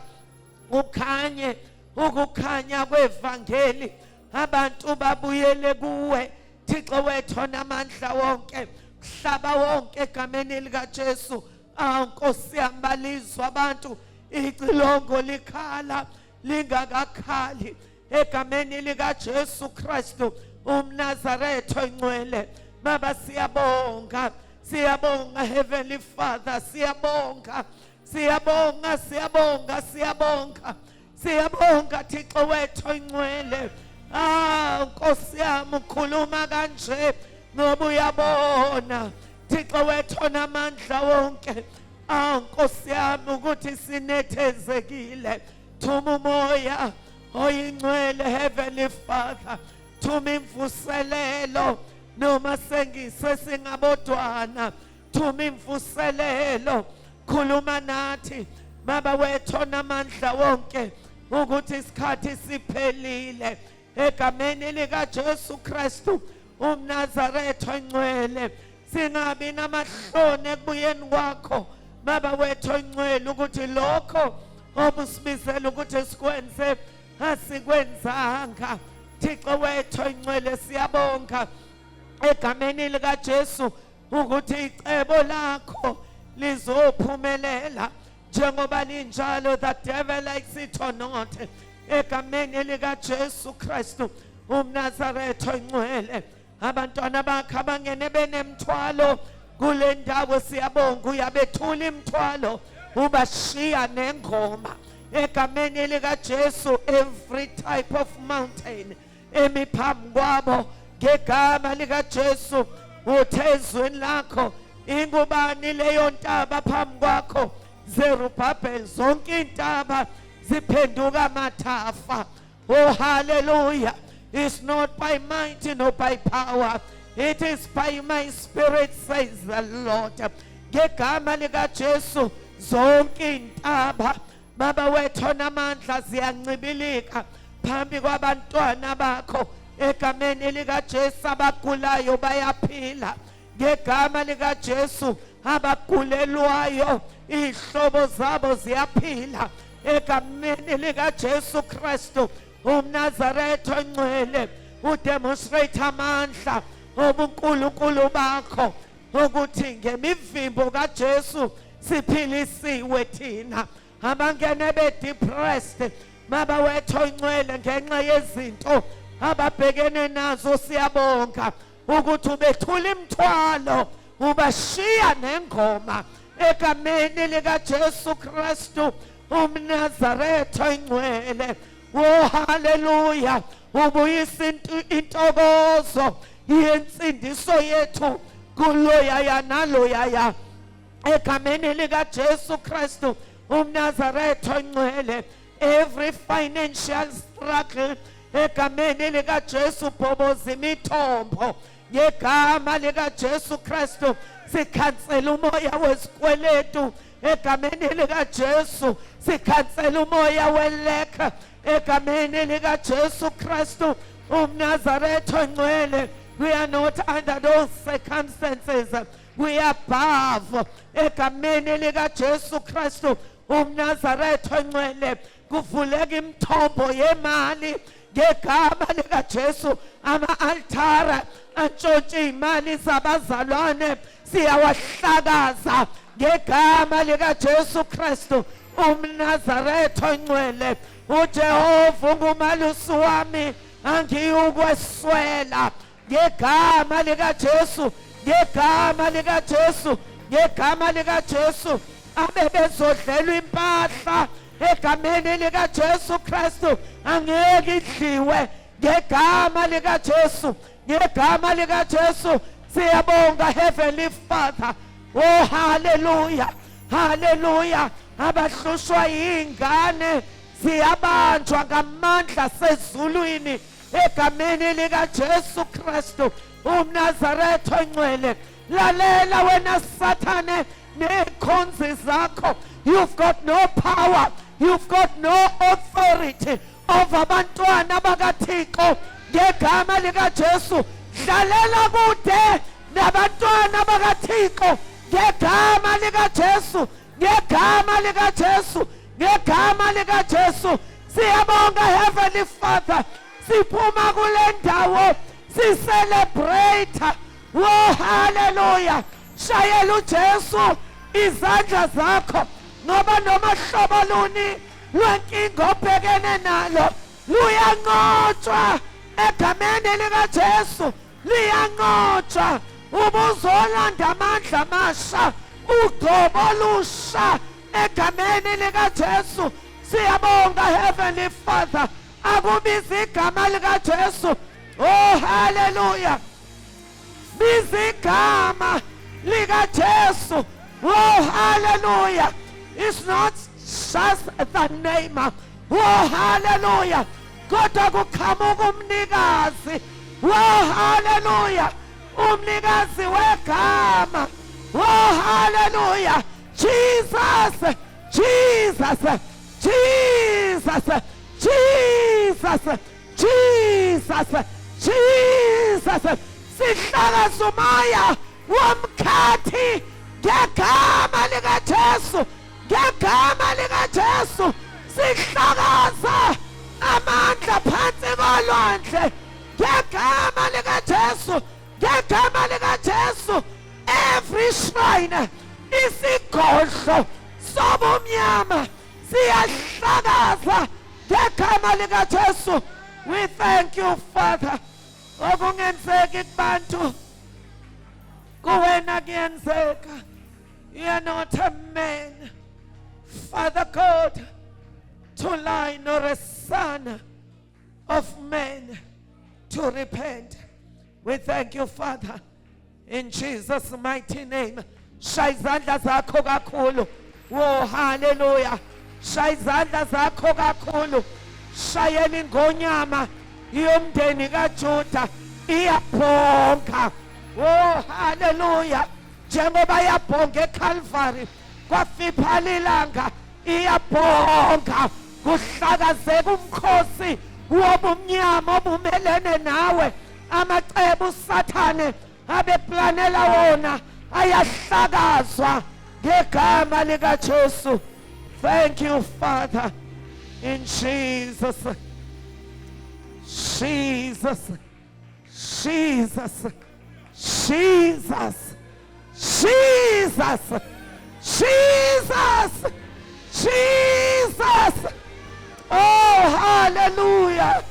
ukhanye ukukhanya kwevangeli, abantu babuyele kuwe, Thixo wethu onamandla wonke. Mhlaba wonke egameni likaJesu. Ah, Nkosi yami, balizwa abantu icilongo likhala lingakakhali egameni likaJesu Kristu umNazaretha oyingcwele. Baba, siyabonga, siyabonga. Heavenly Father, siyabonga, siyabonga, siyabonga, siyabonga, siyabonga. Thixo wethu oyingcwele, ah, Nkosi yami, ukhuluma kanje ngoba uyabona, Thixo wethu onamandla wonke. Ah, Nkosi yami, ukuthi sinethezekile. Thuma uMoya oyiNgcwele. Heavenly Father, thuma imvuselelo noma sengabodwana. Thuma imvuselelo, khuluma nathi, Baba wethu onamandla wonke, ukuthi isikhathi siphelile egameni likaJesu Kristu umNazaretha ongcwele. Singabi namahloni ekubuyeni kwakho, Baba wethu ongcwele, ukuthi lokho obusibizela ukuthi sikwenze asikwenzanga. Thixo wethu ongcwele, siyabonga egameni likaJesu ukuthi icebo lakho lizophumelela njengoba linjalo, the devil likes it or not, egameni likaJesu Kristu umNazaretha ongcwele. Abantwana bakhe abangene benemthwalo kule ndawo, siyabonga, uyabethula imithwalo, ubashiya nengoma egameni likaJesu. Every type of mountain emi phambi kwabo ngegama likaJesu, uthe ezweni lakho, ingubani leyo ntaba phambi kwakho, Zerubabel? Zonke intaba ziphenduka amathafa. Oh, hallelujah. It's not by might nor by power, it is by my spirit, says the Lord. Ngegama likaJesu, zonke intaba, Baba wethu onamandla, ziyancibilika phambi kwabantwana bakho egameni likaJesu. Abagulayo bayaphila ngegama likaJesu. Abagulelwayo, ihlobo zabo ziyaphila egameni likaJesu Kristu umNazaretha ongcwele. Udemonstrate amandla obunkulunkulu bakho ukuthi ngemivimbo kaJesu siphilisiwe thina. Abangene be-depressed, Baba wethu oyingcwele, ngenxa yezinto ababhekene nazo, siyabonga ukuthi ubethula imithwalo, ubashiya nengoma egameni likaJesu Kristu umNazaretha oyingcwele. Oh, haleluya. Ubuyisa intokozo yensindiso yethu kuloyaya naloyaya egameni likaJesu Kristu umNazaretha ongcwele. Every financial struggle, egameni likaJesu, bhoboza imithombo ngegama likaJesu Kristu. Sikhansela umoya wesikweletu egameni likaJesu. Sikhansela umoya we-lack egameni likaJesu Kristu umNazaretha ongcwele. We are not under those circumstances, we are above egameni likaJesu Kristu umNazaretha ongcwele. Kuvuleka imithombo yemali ngegama likaJesu. Ama-altara antshontshe imali zabazalwane siyawahlakaza ngegama likaJesu Kristu umNazaretha ongcwele. UJehova ungumalusi wami, angiyukweswela ngegama likaJesu, ngegama likaJesu, ngegama likaJesu. Abe bezodlelwa impahla egameni likaJesu Kristu, angeke idliwe ngegama likaJesu, ngegama likaJesu. Siyabonga, Heavenly Father. Oh, hallelujah, hallelujah. Abahlushwa yingane ziyabanjwa ngamandla sezulwini egameni likaJesu Kristu umNazaretha ongcwele. Lalela wena Sathane nekhonzi zakho, you've got no power, you've got no authority over abantwana bakaThixo ngegama likaJesu. Dlalela kude nabantwana bakaThixo ngegama likaJesu, ngegama likaJesu, ngegama likaJesu. Siyabonga, Heavenly Father. Siphuma kule ndawo si-celebrate. Oh haleluya. Shayela uJesu izandla zakho ngoba noma hlobo luni lwenkinga obhekene nalo luyanqotshwa egameni likaJesu liyanqotshwa ubuzolanda amandla amasha ugcobo olusha egameni likaJesu siyabonga heavenly father akubiza igama likaJesu oh haleluya biza igama likaJesu oh haleluya it's not just the name oh haleluya kodwa kuqhamuka umnikazi oh haleluya umnikazi wegama oh haleluya Jesus Jesus Jesus Jesus Jesus Jesus sihlakaza umoya womkhathi ngegama likaJesu ngegama likaJesu sihlakaza amandla phansi kolwandle ngegama likaJesu ngegama likaJesu every shrine isigodlo sobumnyama siyahlakaza ngegama likaJesu we thank you father okungenzeki kubantu kuwena kuyenzeka you are not a man father god to lie nor a son of man to repent we thank you father In Jesus mighty name. Shaya izandla zakho kakhulu. Oh hallelujah. Shaya izandla zakho kakhulu. Shayela ingonyama yomndeni kaJuda iyabhonga. Oh hallelujah. Njengoba yabhonga eCalvary kwafiphala ilanga iyabhonga kuhlakazeka umkhosi wobumnyama obumelene nawe amacebo usathane abeplanela wona ayahlakazwa ngegama likaJesu thank you father in Jesus Jesus Jesus Jesus Jesus Jesus Jesus Oh hallelujah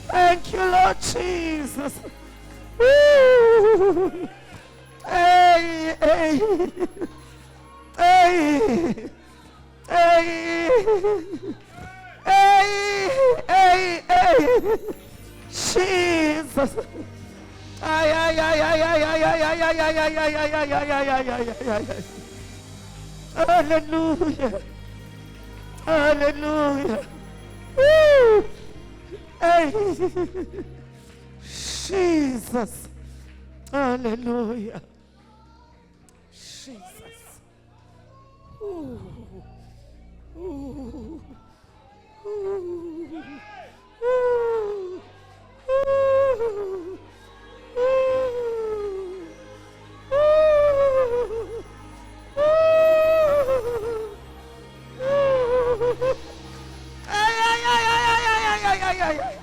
Thank you Lord Jesus Woo. Hey hey Hey Hey Hey hey hey Jesus Ay ay ay ay ay ay ay ay ay ay ay ay ay ay ay ay ay ay ay ay Hallelujah Hallelujah Woo. Hey Jesus Hallelujah Jesus Ooh. Ooh. Ooh. Ooh. Ooh. Ooh. Ooh. Ooh. Ooh. Ay, ay, ay, ay, ay, ay, ay, ay, ay, ay.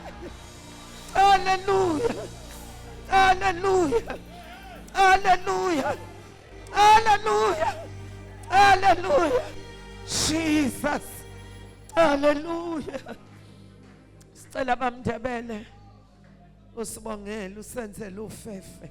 Hallelujah. Hallelujah. Hallelujah. Hallelujah. Hallelujah. Jesus. Hallelujah. Sicela bamndebele usibongele usenzele ufefe.